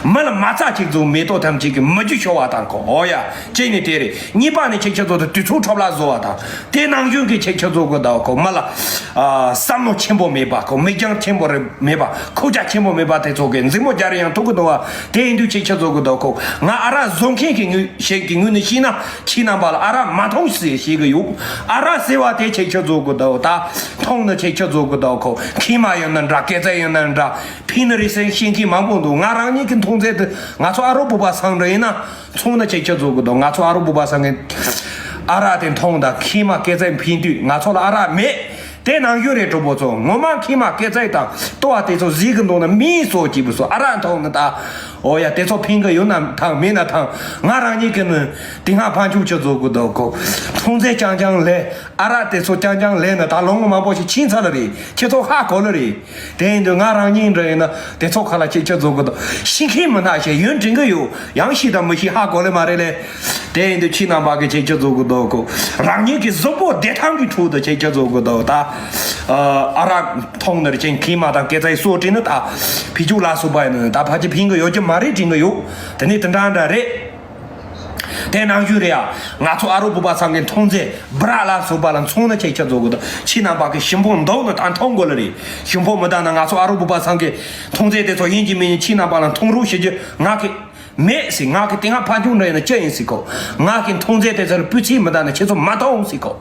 མི་ལ་མ་རྩ་གཅིག་ཚོ་མེ་ཏོག་ཐམས་ཅད་ཀྱི་མི་རྒྱུ་ཤོར་བ་དང་ཁོ། ཨོ་ཡ། གཅིག་ནི་དེ་རེད། གཉིས་པ་ནི་ཁྱེད་ཁྱེད་ཚོ་དུས་ཚོད་འཕྲོ་བརླག་བཟོ་བ་དང་། དེ་ནང་བཞིན་གྱི་ཁྱེད་ཁྱེད་ཚོ་གི་ད་ཁོ་མི་ལ་ཨ་བསམ་བློ་ཆེན་པོ་མེད་པ། ཁོ་མིག་རྒྱང་ཆེན་པོ་རེ་མེད་པ། ཁོག་རྒྱ་ཆེན་པོ་མེད་པ་དེ་ཚོ་གི་འཛིང་མོ་རྒྱག་རེ་ཡང་ཐུག་གི་འདུག་བ། དེ་ཡིན་དུས་ཁྱེད་ཁྱེད་ཚོ་གི་ད་ཁོ་ང་ཨ་རག་བཟོ་མཁན་གྱི་ངོས་ཞིག་གི་ངོས་ནས་བཤད་ན། ཁྱེད་རྣམ་པ་ལ་ཨ་རག་མ་མཐོང་ཟེར་བཤད་གི་ཡོད། ཨ་རག་ཟེར་བ་དེ་ཁྱེད་ཁྱེད་ཚོ་གི་ད་ད་མཐོང་ན་ཁྱེད་ཁྱེད་ཚོ་གི་ད་ཁོ་མཁལ་མ་ཡིན་ན་འདྲ། སྐེ་རྩ་ཡིན་ན་འདྲ། ཕན་ནི་རེད་ཟེར་བཤད་མཁན་མང་པོ་འདུག་ང་རང་ཉིད་ཀྱི་མཐོང་ཚད་དུ་ང་ཚོ་ཨ་རོ་བུ་པ་ཚང་འདྲ་ཡིན་ན། མཐོང་ན་ཁྱེད་ཁྱེད་ཚོ་གི་ད་ང་ཚོ་ཨ་རོ་བུ་པ་ཚང་གི་ཨ་རག་དེ་མཐོང་དང་མཁལ་མ་སྐེ་རྩ་ཕན་དུས་ང་ཚོ་ལ་ཨ་རག་མེད། དེ་ནང་བཞིན་རེད་གྲོགས་པོ་ཚོ། ངོ་མ་མཁལ་མ་སྐེ་རྩ་དང་ལྟོ་བ་དེ་ཚོ་བཟི་གི་འདུག་ན་མིའི་སོ་སྐྱིད་པོ་སོ་ཨ་རག་མཐོང་ན་ད། ཨོ་ཡ། དེ་ཚོ་ཕན་གི་ཡོད་ན་ཐང་མེད་ན་ཐང་། ང་རང་ཉིད་ཀྱི་ནི་དེ་སྔ་ཕན་ཆུང་ཁྱེད་ཚོ་གི་ད་ཁོ་མཐོང་ཚད་རྐྱང་རྐྱང་ལས། ཨ་རག་དེ་ཚོ་རྐྱང་རྐྱང་ལས་ན་ད་ལོ་ངོ་མང་པོ་ཞིག་ཕྱིན་ཚར་ལེ་རེད། ཁྱེད་ཚོ་ཧ་གོ་ལེ་རེད། དེ་ཡིན་དུས་ང་རང་ཉིད་འདྲ་ཡིན་ན་དེ་ཚོ་ཁ་ལ་ཁྱེད་ཁྱེད་ཚོ་གི་ད་ཤི་མཁན་མི་སྣ་ཞིག་ཡོད་དྲན་གི་ཡོད། ཡང་ཤི་དང་མི་ཤི་ཧ་གོ་ལེ་མ་རེད་ལེ། དེ་ཡིན་དུས་ཁྱེད་རྣམ་པ་གི་ཁྱེད་ཁྱེད་ཚོ་གི་ད་ཁོ་རང་ཉིད་ཀྱི་གཟུགས་པོ་བདེ་ཐང་གི་ཁྲོད་དུ་ཁྱེད་ཁྱེད་ཚོ་གི་ད་ད་ཨ་རག་མཐོང་ནར་ཅན་མཁལ་མ་དང་སྐེ་རྩའི་སོ་བྲིས་ནི་ད་ཕི་ཅུག་ལ་སོགས་པ་ཡིན་ནི་ད་ཕལ་ཆེར་ཕན་གི་ཡོད་རྒྱུ་མ་རེད་དྲན་གི་ཡོད། དེ་ནི་དེ་འདྲ་འདྲ་རེད། དེ་ནང་བཞིན་རེད་ཡ། ང་ཚོ་ཨ་རོ་བུ་པ་ཚང་གི་མཐོང་ཚད་སྦྲ་ལ་སོགས་པ་ལ་མཚོན་ན་ཁྱེད་ཁྱེད་ཚོ་གི་ད་ཁྱེད་རྣམ་པ་གི་ཞིམ་པོ་འདུག་ན་ད་མཐོང་དགོས་ལེ་རེད། ཞིམ་པོ་མི་འདུག་ན་ང་ཚོ་ཨ་རོ་བུ་པ་ཚང་གི་མཐོང་ཚད་དེ་ཚོ་ཡིན་གྱི་མིན་གྱི་ཁྱེད་རྣམ་པ་ལ་མཐོང་རོགས་ཞུ་རྒྱུ་ང་གི་མེད་ཟེར། ང་གི་དེ་སྔ་ཕན་ཆུང་འདྲ་ཡིན་ན་ཅི་ཡིན་ཟེར་གོ། ང་གི་མཐོང་ཚད་དེ་ཚོ་ལ་སྤུས་ཚད་མི་འདུག་ན་ཁྱེད་ཚོ་མ་མཐོང་ཟེར་གོ།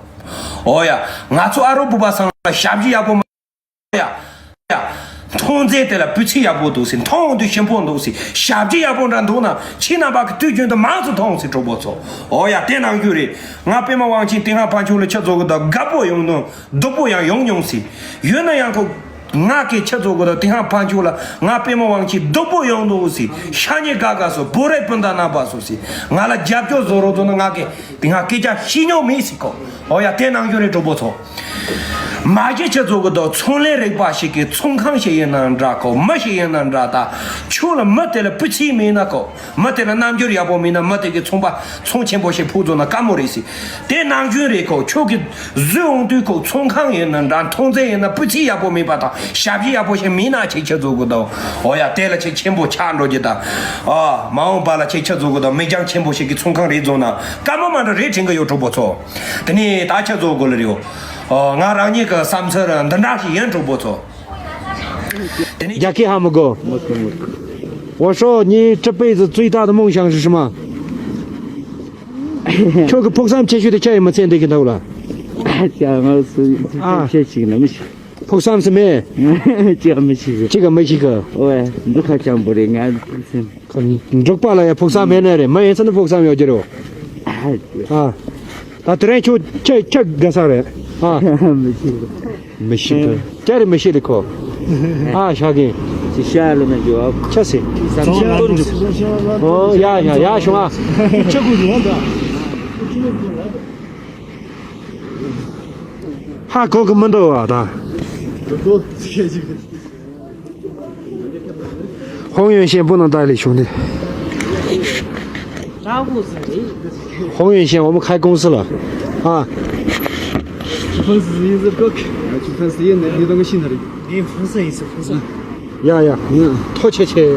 ཨོ་ཡ། ང་ཚོ་ཨ་རོ་བུ་པ་ཚང་ལ་ཞབས་ཕྱི་ཡག་པོ་མ། ཡ། ཡ། མཐོང་ཚད་དེ་ལ་སྤུས་ཚད་ཡག་པོ་འདུག་ཟེར། མཐོང་འོང་དུས་ཞིམ་པོ་འདུག་ཟེར། ཞབས་ཕྱི་ཡག་པོ་འདྲ་འདུག་ན་ཁྱེད་རྣམ་པ་གི་དུས་རྒྱུན་དུ་མང་ཙམ་མཐོང་ཟེར་གྲོགས་པོ་ཚོ། ཨོ་ཡ། དེ་ནང་བཞིན་རེད། ང་པད་མ་དབང་ཆེན་དེ་སྔ་ཕན་ཆུང་ལ་ཁྱེད་ཚོ་གི་ད་དགའ་པོ་ཡོང་ནོ་སྡུག་པོ་ཡང་ཡོང་མྱོང་ཟེར། ཡོད་ན་ཡང་ཁོ་ང་གི་ཁྱེད་ཚོ་གི་ད་དེ་སྔ་ཕན་ཆུང་ལ་ང་པད་མ་དབང་ཆེན་སྡུག་པོ་ཡོང་ནོ་ཟེར། ཤ་ཉེ་དགའ་དགའ་སོ་བོ་རེ་སྤུན་ཟླ་རྣམ་པ་སོ་ཟེར། ང་ལ་རྒྱབ་སྐྱོར་བཟོ་རོགས་བཟོ་ན་ང་གི་དེ་སྔ་སྐད་ཆ་བཤད་མྱོང་མེད་ཟེར་གོ། ཨོ་ཡ། དེ་ནང་བཞིན་རེད་གྲོགས་པོ་ཚོ། མ་གཞི་ཁྱེད་ཚོ་གི་ད་ཚོང་ལས་རིག་པ་ཞིག་གི་ཚོང་ཁང་ཞིག་ཡིན་ན་འདྲ་གོ། མི་ཞིག་ཡིན་ན་འདྲ། ད་ཁྱོད་ལ་མི་དེ་ལ་སྤུས་ཚད་མེད་ན་གོ། མི་དེ་ལ་རྣམ་འགྱུར་ཡག་པོ་མེད་ན་མི་དེ་གི་ཚོང་པ་ཚོང་ཆེན་པོ་ཞིག་ཕུག་བཟོ་ན་དཀའ་མོ་རེད་ཟེར། དེ་ནང་བཞིན་རེད་གོ། ཁྱོད་ཀྱི་བཟོས་འོང་དུས་གོ། ཚོང་ཁང་ཡིན་ན་འདྲ། མཐོང་ཚད་ཡིན་ན་སྤུས་ཚད་ཡག་པོ་མེད་པ་དང་ཞབས་ཕྱི་ཡག་པོ་ཞིག་མེད་ན་ཁྱེད་ཁྱེད་ཚོ་གི་ད། ཨོ་ཡ། དེ་ལ་ཁྱེད་ཆེན་པོ་ཆགས་འགྲོ་རྒྱུ་ད། ཨ། མ་འོངས་པ་ལ་ཁྱེད་ཁྱེད་ཚོ་གི་ད་མིག་རྒྱང་ཆེན་པོ་ཞིག་གི་ཚོང་ཁང་རེད་བཟོ་ན་དཀའ་མོ་མ་འདྲ་རེད་དྲན་གི་ཡོད་གྲོགས་པོ་ཚོ། དེ་ནས་ད་ཁྱེད་ཚོ་གི་ལ་རེད་ཡོད། ཨོ། ང་རང་ཉིད་ཀྱི་བསམ་ཚུལ་འདི་འདྲ་ཞིག་ཡིན་གྲོགས་པོ་ཚོ། དེ་ནས་རྒྱ་སྐད་ཧ་མི་གོ། 我说你这辈子最大的梦想是什么？ ཁྱོད་ཀྱི་ཕུགས་བསམ་ཆེ་ཤོས་དེ་ཆ་ཡི་མི་ཚེ་འདི་གི་འདུག་ལ། ཅག་ང་སུ་ཨ། ཆེ་ཞིག་ན་མི་ཤི། ཕུགས་བསམ་སུ་མེད། ཅག་མི་ཤི་གི། ཅིག་ག་མི་ཤི་གི། ཨོ་འདི་ཁ་ཆང་བོ་རེད་ང་ཕུགས་བསམ། འབྲོག་པ་ལ་ཡ་ཕུགས་བསམ་མེད་ནི་རེད། མི་ཡིན་ཚེ་ནི་ཕུགས་བསམ་ཡོད་ཀྱི་རེད། ཨ། ད་དེ་རིང་ཁྱོད་ཁྱོད་ཁྱོད་དགའ་ས་རེད། ཨ། མི་ཤི་གི། མི་ཤི་གི། ཅག་རེ་མི་ཤི་ལི་ཁོ། ཨ་ཤ་གི། ཅི་ཤ་ལ་ན་འཇོག་ཆ་སི། ཨོ་ཡ་ཡ་ཡ་ཤོང་ཨ། ཆ་གུ་རུ་ཧ་གོ་གི་མི་འདུག་བ་ད། 红云县不能代理兄弟。红云县我们开公司了啊。粉丝也是个，粉丝也能，你当个新的人。你粉丝也是粉丝。呀呀，嗯，托切切，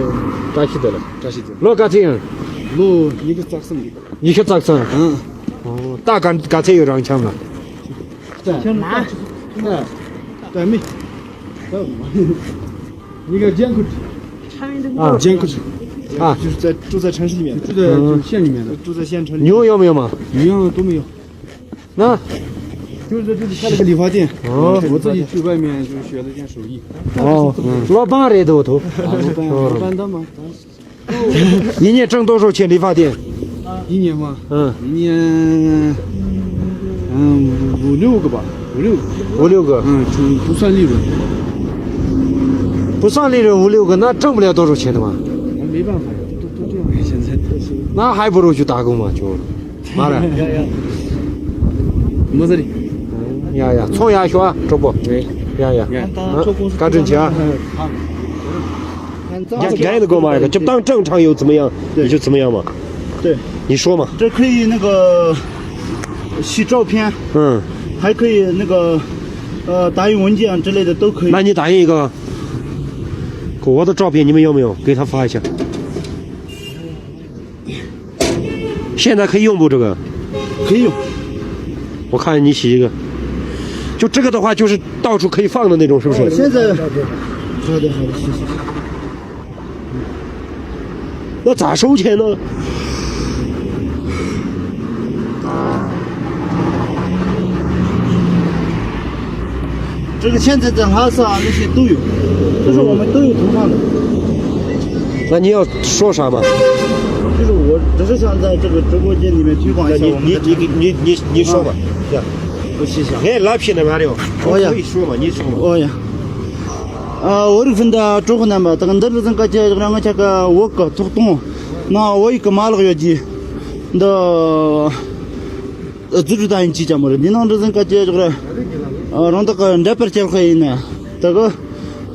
扎西德了。扎西德。ལོ་ག་ཚོད་ཡིན། ལོ་ཉི་ཤུ་རྩ་གསུམ་རེད། ཉི་ཤུ་རྩ་གསུམ། ཨང་། ཨོ། ད་ག་ག་ཚོད་ཡོད་རང་འཁྱམ་ལ། ད་མི། 那个监控，啊，监控，啊，就是在住在城市里面，住在就是县里面的，住在县城里面。牛有没有嘛？牛都没有。那，就是在这里开了个理发店。哦，我自己去外面就是学了一件手艺。哦，老板来的我头。啊，老板，老板的嘛。一年挣多少钱？理发店？一年嘛，嗯，一年，嗯，五五六个吧，五六个。五六个。嗯，不不算利润。不算利润，五六个，那挣不了多少钱的嘛。那没办法呀，都都都这样了，现在。那还不如去打工嘛，就，妈的。没事的。呀呀，从牙学，主播。对。呀呀，呀，嗯，干正经啊。嗯，好。 你看，你看那个嘛，就当正常有怎么样，对，你就怎么样嘛。对，你说嘛。这可以那个洗照片，嗯，还可以那个，呃，打印文件之类的都可以。那你打印一个，我的照片你们要没有？给他发一下。 现在可以用不？这个可以用。我看你洗一个，就这个的话，就是到处可以放的那种，是不是？现在，好的，好的，谢谢。那咋收钱呢？这个现在在拉萨啊，那些都有，就是我们都有投放的。那你要说啥嘛？就是我只是想在这个直播间里面推广一下我们的产品。你你你你你你说吧，啊，呀，我谢谢啊。哎，拉皮那边的，哦呀，可以说嘛，你说嘛。哦呀，ཨ། བོད་རིགས་སྤུན་ཟླ་གྲོགས་རྣམ་པ། ད་ག་འདི་རུ་ཟིན་སྐད་ཆ་བཞག་ར། ང་ཆ་ག་བོད་གི་ཐོག་གཏོང་ན་བོད་ཡིག་གི་མ་ལག་ཡོད་ཀྱི་འདི། 自助打印机 ཅང་མ་རེད། འདི་ནང་འདྲ་ཟིན་སྐད་ཆ་བཞག་ར། ཨ། རང་བདག་གི་འདྲ་པར་སྐྱེལ་ཁ་ཡིན་ན། ད་གི་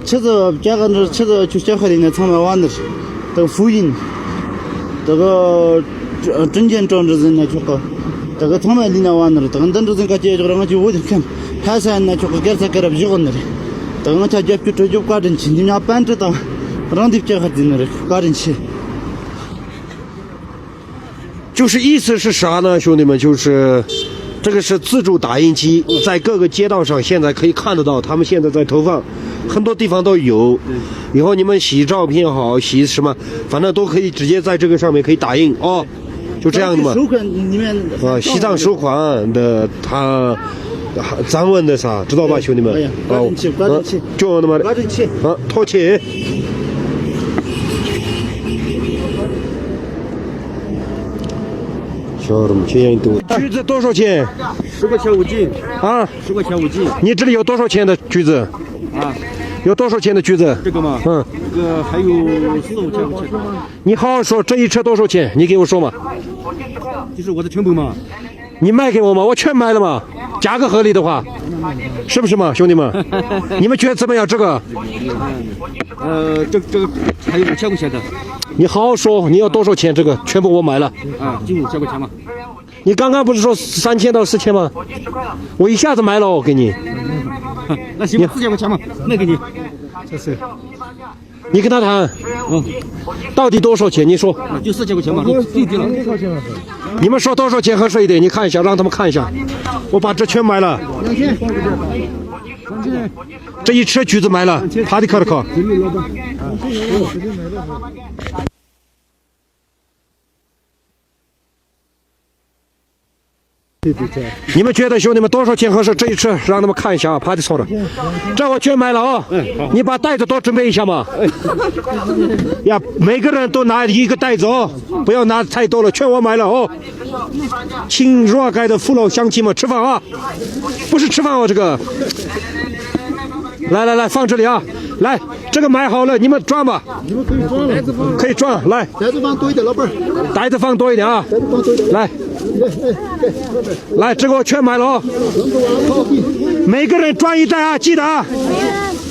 ཆི་ཟིག་སྐྱེལ་ཁ་འདྲ། ཆི་ཟིག་ཁྱོད་སྐྱེལ་ཁ་ཡིན་ན་ཚང་མ་བ་ནི་རེད། ད་གི་ཧྥུ་ཡིན། ད་གི་ཀྲུན་ཅན་ཀྲང་འདྲ་ཟིན་ན་ཆོག་གི། ད་གི་ཚང་མ་ལི་ན་བ་ནི་རེད། ད་གི་འདི་འདྲ་ཟིན་སྐད་ཆ་བཞག་ར། ང་ཆོ་བོད་ཁམས་ལྷ་ས་ཡིན་ན་ཆོག་གི། སྒེར་ས་སྐད་རབ་བཞག་ནི་རེད། ད་གི་ང་ཆ་རྒྱབ་སྐྱོར་སྤྲོད་རྒྱུ་བཀའ་དྲིན་ཆེ། འདི་མྱ་པན་ཀྲི་དང་རང་འདི་སྐྱེལ་ཁ་ཟིན་ནི་རེད། བཀའ་དྲིན་ཆེ། 就是意思是啥呢，兄弟们？就是这个是自助打印机，在各个街道上现在可以看得到，他们现在在投放，很多地方都有。以后你们洗照片好，洗什么，反正都可以直接在这个上面可以打印哦，就这样的嘛。首款里面啊，西藏首款的，他藏文的啥，知道吧，兄弟们？哎呀，啊， ཀྲུང་ཨ་ནི་མ་རེད། ཨ། ཐོག་ཆེ། ཤོ་རུམ་ཆེ་ཡང་འདུག།橘子多少钱？十块钱五斤。啊？十块钱五斤。你这里有多少钱的橘子？啊？有多少钱的橘子？这个吗？嗯。这个还有四五千块钱。你好好说，这一车多少钱？你给我说嘛。就是我的成本嘛。 你卖给我嘛，我全买了嘛，价格合理的话，是不是嘛，兄弟们？你们觉得怎么样？这个，呃，这这个还有五千块钱的。你好好说，你要多少钱？这个全部我买了。啊，就五千块钱嘛。你刚刚不是说三千到四千吗？我一下子买了，我给你。那行吧，四千块钱嘛，卖给你。谢谢。 你跟他谈，嗯，到底多少钱？你说。啊，就四千块钱嘛，最低了。你们说多少钱合适一点？你看一下，让他们看一下。我把这全买了。这一车橘子买了，他的可可。 你们觉得，兄弟们，多少钱合适？这一车让他们看一下啊，怕的错了。这我全买了啊，你把袋子多准备一下嘛。呀，每个人都拿一个袋子哦，不要拿太多了，全我买了哦。请若干的父老乡亲们吃饭啊，不是吃饭哦，这个。来来来，放这里啊，来，这个买好了，你们装吧。 你们可以装了。可以装，来。袋子放多一点，老板儿。袋子放多一点啊。袋子放多一点。来。来，来，来，来。来，这个我全买了啊。每个人装一袋啊，记得啊。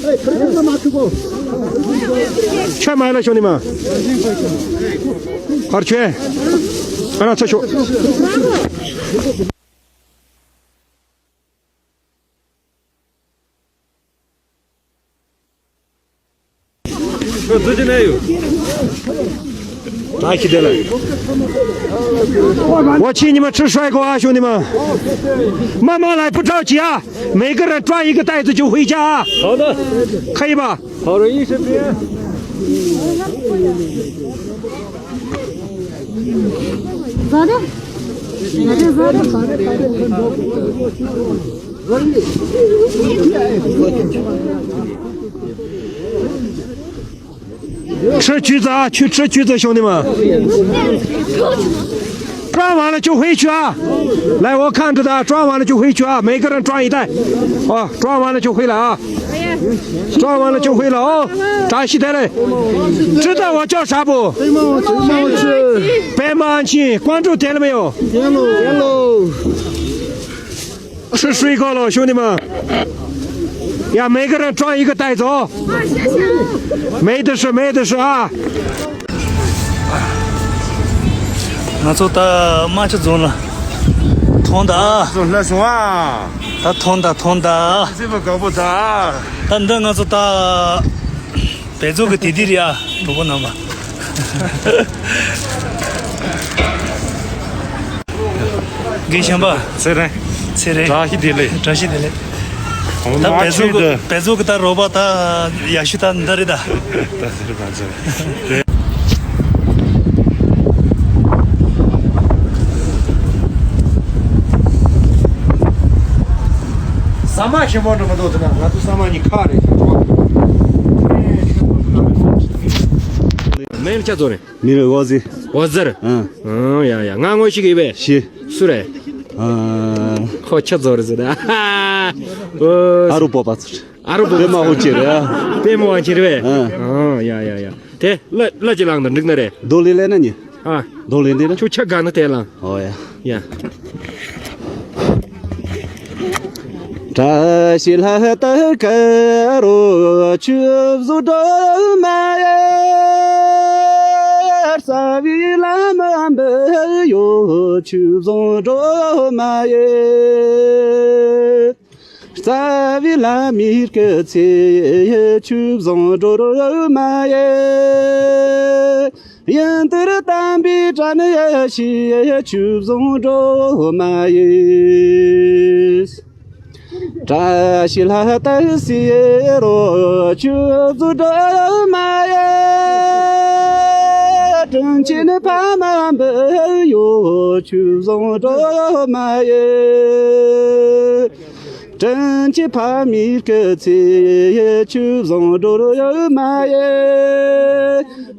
哎，可以这么拿去不？全买了，兄弟们。快点去，快点撤去。 这资金来源。啊， ཨ་ཁྱི་དེ་ལ། 我请你们吃水果啊，兄弟们。慢慢来，不着急啊，每个人装一个袋子就回家啊。好的。可以吧？好人一生平安。咋的？咋的？咋的？咋的？ 吃橘子啊，去吃橘子，兄弟们。装完了就回去啊！来，我看着的啊，装完了就回去啊，每个人装一袋。哦，装完了就回来啊！装完了就回来哦。扎西德勒，知道我叫啥不？白马王亲，白马王亲，关注点了没有？点了，点了。 吃水果了，兄弟们。呀，每个人装一个袋子哦。没得事，没得事啊。ང་ཚོ་ད་རྨ་ཆུ་རྫོང་ལ་ཐོན་ད། རྫོང་ལ་སོང་ཨ། ད་ཐོན་ད་ཐོན་ད། སྲིད་པ་དགའ་པོ་ད། ད་འདི་ང་ཚོ་ད། བལ་ཚོགས་ཀྱི་དེ་དེ་རེད་ཨ། གྲོགས་པོ་རྣམ་པ། རྒན་ཤམ་པ། ཚེ་རིང་། ཚེ་རིང་། བཀྲ་ཤིས་བདེ་ལེགས། བཀྲ་ཤིས་བདེ་ལེགས། ད་བལ་ཚོགས་ཀྱི་བལ་ཚོགས་ཀྱི་ད་རོགས་པ་ད་ཡག་ཤོས་ད་འདི་རེད་ད། ད་ཟེར་བ་ཚོ། ཟ་མ་ཞིམ་པོ་འགྲོ་མི་འདུག་ཟེར་ན་ང་ཚོ་ཟ་མ་གཉིས་ཁག་རེད། མིང་ལ་ཆ་ཚོ་རེད། མིང་ལ་འོ་ཟི། འོ་ཟེར། ཨང་། ཨང་། ཡ་ཡ། ང་ངོ་ཤེས་ཀྱི་ཡོད་པས། ཤེས། སུ་རེད། ཨང་། ཁོ་ཆ་ཚོ་རེད་ཟེར་ན། ཨ་རུ་པོ་པ་ཚོ་རེད། ཨ་རུ་པོ་པ་ཚོ། པད་མ་ཧོ་ཅེ་རེད། པད་མ་ཧོ་ཅེ་རེད་པས། ཨང་། ཨང་། ཡ་ཡ་ཡ། དེ་ལ་ལ་ཅི་ལང་དང་འགྲིག་ན་རེད། རྡོ་ལི་ལེ་ན་ཉི། ཨ། རྡོ་ལི་འདི་ན། ཁྱོད་ཆ་ག་ན་དེ་ལང་། ཨོ་ཡ། ཡ། བཀྲ་ཤིས་ལྷ་དར་དཀར་རོ་ཆུ་བཟོ་སྒྲོལ་མ་ཡེ། རྩ་བའི་བླ་མ་འབུལ་ཡོད་ཆུ་བཟོ་སྒྲོལ་མ་ཡེ། རྩ་བའི་བླ་མའི་སྐུ་ཚེ་ཆུ་བཟང་སྒྲོལ་མ་ཡེ། ཡུན་དུར་དམ་པའི་དྲན་ཡེ་ཤེས་ཆུ་བཟང་སྒྲོལ་མ་ཡེ། བཀྲ་ཤིས་ལྷ་དར་སེ་རོ་ཆུ་བཟང་སྒྲོལ་མ་ཡེ། དྲིན་ཆེན་ཕ་མ་འབུལ་ཡོད་ཆུ་བཟང་སྒྲོལ་མ་ཡེ། དྲིན་ཆེན་ཕ་མའི་སྐུ་ཚེ་ཆུ་བཟང་སྒྲོལ་མ་ཡེ།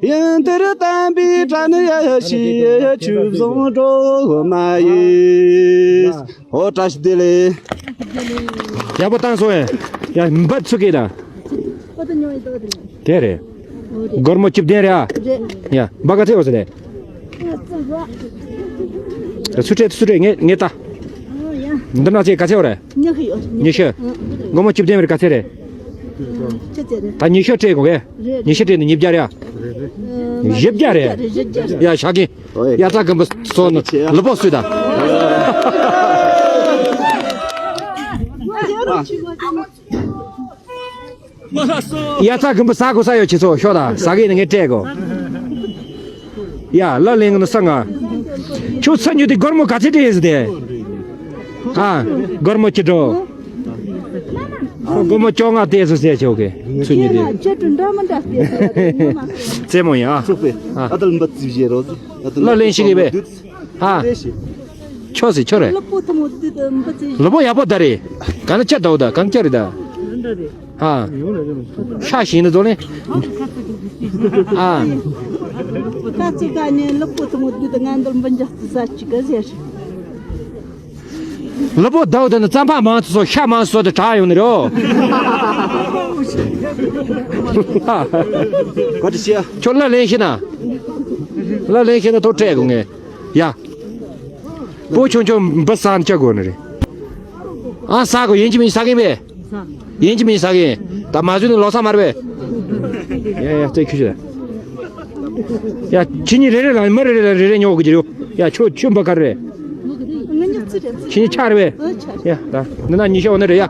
ཡུན་དུར་དམ་པའི་དྲན་ཡེ་ཤེས་ཆུ་བཟང་སྒྲོལ་མ་ཡེ། ཨོ་བཀྲ་ཤིས་བདེ་ལེགས། ཡག་པོ་བཏང་སོང་ཨེ། ཡ་འབུ་ཚུགས་ཀྱི་ད། དེ་རེད། སྒོར་མོ་བཅུ་བདུན་རེད་ཨ། རེད། ཡ་འབུ་ག་ཚད་ཡོད་ཟེར་ནས། ཚུར་སྤྲད་ཚུར་སྤྲད། ངས་ངས་ལྟ། འདི་ན་ཚད་ག་ཚད་ཡོད་རེད། ཉི་ཤུ་ཡོད། ཉི་ཤུ། སྒོར་མོ་བཅུ་བདུན་རེད་ག་ཚད་རེད། ཆུ་ཚད་རེད། ད་ཉི་ཤུ་སྤྲད་དགོས་གས། རེད། ཉི་ཤུ་སྤྲད་ནས་ཉིས་བརྒྱ་རེད་ཨ། རེད་རེད། བཞི་བརྒྱ་རེད། བཞི་བརྒྱ་རེད། ཡ་ཞག་གི། ཨོ་ཡ། ཡ་ཚ་གམ་བུ་སོ་ནི་ལུ་པོ་སུས་ད། ཡ་ཚ་གམ་བུ་ཟ་དགོས་ས་ཡོད་ཁྱེད་ཚོ་ཤོག་ད་ཟ་གི་ནི་ངས་སྤྲད་དགོས། ཡ་ལ་ལེན་གི་ནི་ས་ང་། ཁྱོད་ཚ་ཉུ་དེ་སྒོར་མོ་ག་ཚད་སྤྲད་ཡིན་ཟེར་ཏེ། ཨ། སྒོར་མོ་ཅི་འགྲོ། སྒོར་མོ་བཅོ་ལྔ་སྟེར་སོང་ཟེར་ཆོག་གི་ཚུ་ཉིད་དེ། ཁྱེད་རང་ཁྱེད་རང་འདྲ་མི་འདྲ་སྟེར་སོང་། རྩེད་མོ་ཡིན་ཨ། ཚོགས་པས་ཨ། ཨ་དལ་འབུ་རྩིས་བཞེས་རོགས། ཨ་དལ་ལ་ལེན་ཞིག་གི་བས། ཨ། ལྟོས་ཤིག་ཆོག་སི་ཆོག་རེད། ལུ་པོ་ཐུ་མོ་འདི་དུ་འབུ་རྩིས། ལུ་པོ་ཡག་པོ་ད་རེད། ག་ན་ཆ་འདྲ་བོ་ད་ག་ན་ཆ་རེད་ད། ཨ། ཤ་ཞིག་ནི་རྫོགས་ལེན། ཨ། ཁ་ཚུ་ག་ནས་ལུ་པོ་ཐུ་མོ་འདི་དུ་ང་འདོར་འབུ་འཇག་ཏུ་ཟ་ཅིག་ག་ཟེར། ལུ་པོ་ཟླ་བ་དེ་ནི་རྩམ་པ་མང་དུ་སོ་ཤ་མང་དུ་སོ་དེ་དྲག་ཡོང་ནི་རེད། ག་དེ་ཤེས། ཁྱོད་ལ་ལེན་ཤེས་ན། ལ་ལེན་ཤེས་ན་ཐོ་སྤྲད་དགོས་ངས། ཡ། པོ་ཆུང་ཆུང་འབུ་ཟ་ན་ཅི་དགོས་ནི་རེད། ཨ་ཟ་དགོས་ཡིན་གཅིག་མིན་གཅིག་ཟ་གིན་པས། ཡིན་གཅིག་མིན་གཅིག་ཟ་གིན། ད་མ་བཟོས་ནི་ལོ་ས་མ་རེད་པས། ཡ་ཡ་རྩེ་ཁྱུ་ཞིག་ཡ་ཁྱེད་གཉིས་རེ་རེ་ལ་མི་རེ་རེ་ལ་རེ་རེ་ཉོ་དགོས་ཀྱི་རེད། ཡ་ཁྱོད་ཁྱོད་འབུ་ག་རེ་རེད། ཁྱེད་གཉིས་ཆ་རེད་པས། ཡ་ད་འདི་ན་ཉི་ཤུ་འོ་ན་རེད་ཡ།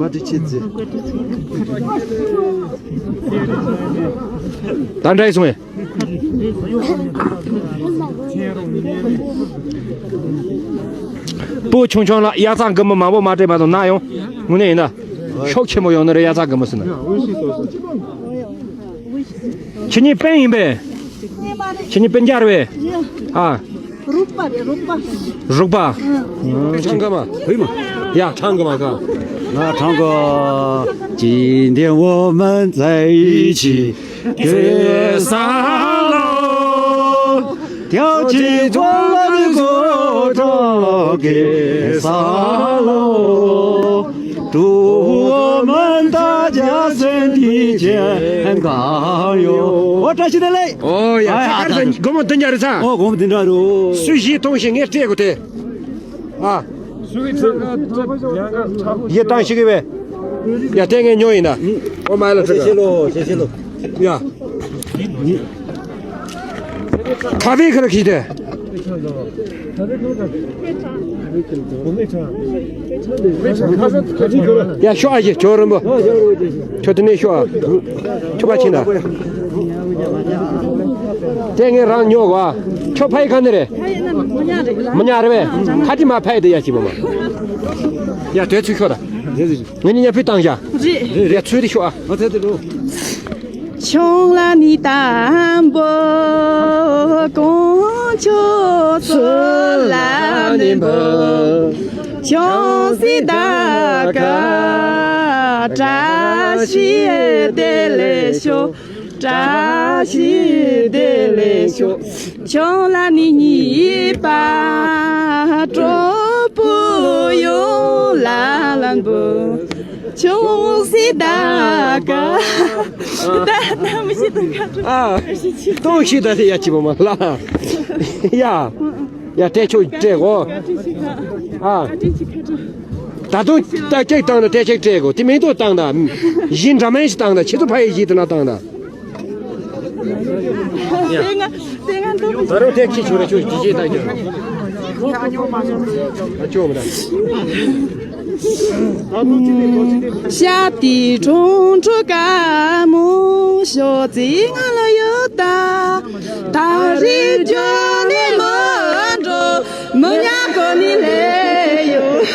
བཀའ་དྲིན་ཆེ་ཟེར། ད་འདྲ་ཡི་སོང་ངས། བུ་ཆུང་ཆུང་ལ་དབྱར་རྩྭ་དགུན་འབུ་མང་པོ་མ་སྤྲད་པ་དང་ན་ཡོང་། དངོས་གནས་ཡིན་ན། ཤུགས་ཆེན་པོ་ཡོང་ནི་རེད། དབྱར་རྩྭ་དགུན་འབུ་ཟེར་ན། ཁྱེད་གཉིས་སྤུན་ཡིན་པས། ཁྱེད་གཉིས་སྤུན་ཀྱག་རེད་པས། ཨ། རོགས་པ་རེད། རོགས་པ། རོགས་པ།唱歌嘛，可以吗？ཡ། 唱歌嘛，哥。那唱个，今天我们在一起。 ཨོ་ཡ། ཨ་ཡ། ད་སྒོར་མོ་བདུན་བརྒྱ་རེད་ས། ཨོ། སྒོར་མོ་བདུན་བརྒྱ་རེད། སུས་གཞས་གཏོང་ཤེས། ངས་སྤྲད་དགོས་ཏེ། ཨ། གཞས་བཏང་ཤེས་ཀྱི་བས། ཡ། དེ་ངས་ཉོ་ཡིན་ན། ཨོ་མ་ལ་ཁྲི་ཁ། ཡ། ཁ་བའི་ཁ་ར་ཁྱི་དེ། ཡ། ཤོག་ཨ་ཞེ་ཇོ་རིན་པོ། ཁྱོད་དེ་ནས་ཤོག་ཨ། ཁྱོད་པ་ཕྱིན་ན། དེ་ངས་རང་ཉོ་གོ། ཁྱོད་ཕ་ཡི་ག་ནས་རེད། མི་ཉག་རེད་པས། ཁ་ཅིག་མ་ཕ་ཡི་དེ་ཡ་ཅི་བོ་མ། ཡ། དེ་ཚུར་ཤོག་ད། ངས་ནི་ཉ་ཕུད་བཏང་བཞག་རེད། ཡ། ཚུར་དེ་ཤོག་ཨ། ཆུང་ལ་ནི་དང་པོ། དཀོན་མཆོག་ཚོ་ལ་ནི་འབུལ། ཆུང་སྲིད་ད་ག་བཀྲ་ཤིས་བདེ་ལེགས་ཤོག་བཀྲ་ཤིས་བདེ་ལེགས་ཤོག་ཆུང་ལ་ནི་གཉིས་པ་གྲོགས་པོ་ཡོང་ལ་ལ་འབུལ། ཆུང་སྲིད་ད་ག་ད་ད་མི་ཤེས་ད་ག་ཨ། གཏོང་ཤིག་ད་དེ་ཡ་ཅི་བོ་མ་ལ། ཡ། ཡ། སྤྲད་ཆོག་སྤྲད་གོ་ཨ། ད་དུང་ད་ཅིག་བཏང་ན་སྤྲད་ཅིག་སྤྲད་གོ་དེ་མིང་ཐོ་བཏང་ད། གཞས་འདྲ་མིན་ཞིག་བཏང་ད། ཁྱེད་ཚོ་ཕ་ཡི་གཞས་དེ་ན་བཏང་ད། ཡ། ད་རུང་དེ་ཁྱི་ཆུ་རེ་ཆུ་ཇི་ཇི་བཏང་ཀྱང་ཨ་ཅོ་མི་ད། ཤ་དེ་ཁྲུང་ཁྲུང་དཀར་མོ་ཤོག་ཙེ་ང་ལ་ཡོད་ད། ད་རེས་ཇོ་ནི་མ་འགྲོ་མི་ཉག་གོ་ནི་ལེ་ཡོད།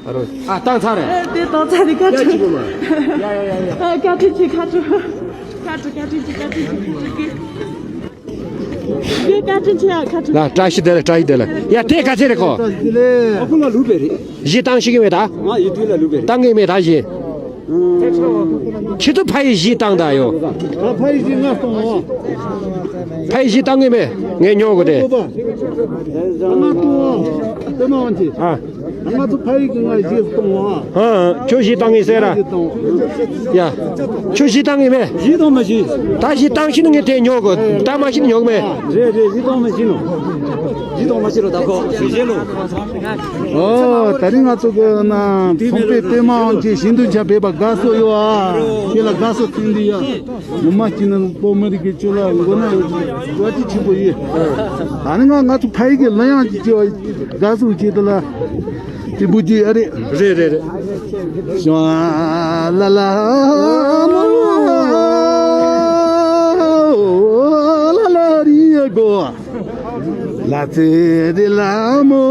ཨ་རོ། ཨ། བཏང་ཚར་རེད། ཨ། དེ་བཏང་ཚར་རེད། བཀའ་དྲིན། ཡ་ཅི་བོ་མ། ཡ་ཡ་ཡ་ཡ། ཨ། བཀའ་དྲིན་ཆེ། བཀའ་དྲིན། བཀའ་དྲིན། བཀའ་དྲིན་ཆེ། བཀའ་དྲིན་ཆེ། བཀའ་དྲིན་ཆེ། ཨ། བཀའ་དྲིན། ལ་བཀྲ་ཤིས་བདེ་ལེགས། བཀྲ་ཤིས་བདེ་ལེགས། ཡ། དེ་ག་ཚད་རེད་ཁོ། ཨ་ཁུ་ལ་ལུག་པས་རེད། གཞས་བཏང་ཤེས་ཀྱི་མེད་ད། ང་ཡི་དུས་ལ་ལུག་པས་རེད། བཏང་གི་མེད་ད་གཞས། ཁྱེད་ཚོ་ཕ་ཡི་གཞས་བཏང་ད་ཡོད། ཕ་ཡི་གཞས་ང་གཏོང་བ། ཕ་ཡི་གཞས་བཏང་གི་མེད། ངས་ཉོ་དགོས་ཏེ། ང་གཏོང་བ། ཨ། ང་ཚོ་ཕ་ཡུལ་གྱི་ང་གཞས་གཏོང་བ། ཨ། ཁྱོད་གཞས་བཏང་ངེས་ཟེར་ར། གཞས་གཏོང་། ཡ། ཁྱོད་གཞས་བཏང་ངེས་མེད། གཞས་གཏོང་མ་གཞས། ད་གཞས་བཏང་ཤེས་ན་ངས་དེ་ཉོ་དགོས། ད་མ་ཤེས་ན་ཉོ་གི་མེད། རེད་རེད། གཞས་གཏོང་མ་གཞས་ནོ། གཞས་གཏོང་མ་གཞས་ལོ། ད་ཁོ་གཞས་གཞས་ལོ། ཨོ། ད་རིང་ང་ཚོ་གི་ན་ཚོང་པའི་པད་མ་དབང་ཆེན་ཞིང་དུ་ཆ་བེད་པ་དགའ་བསུ་ཡོད་ཨ། ཁྱེད་ལ་དགའ་བསུ་སྟོན་དུས་ཡ། ངོ་མ་བྱས་ན་བོད་མི་རིགས་ཀྱི་ཆོས་ལ་མགོ་ན་བཀའ་དྲིན་ཆེན་པོ་ཡིན། ད་ནི་ང་ང་ཚོ་ཕ་ཡུལ་གྱི་གླུ་དབྱངས་ཀྱི་སྐྱེ་བ་དགའ་བསུ་བྱེད་དུ་ལ་དེ་བུ་རྒྱུད་ཨ་རེད། རེད་རེད་རེད། ཞོ་ལ་ལ་མོ་ལ་ལ་རི་གོ། ལ་ཙེ་རི་ལ་མོ་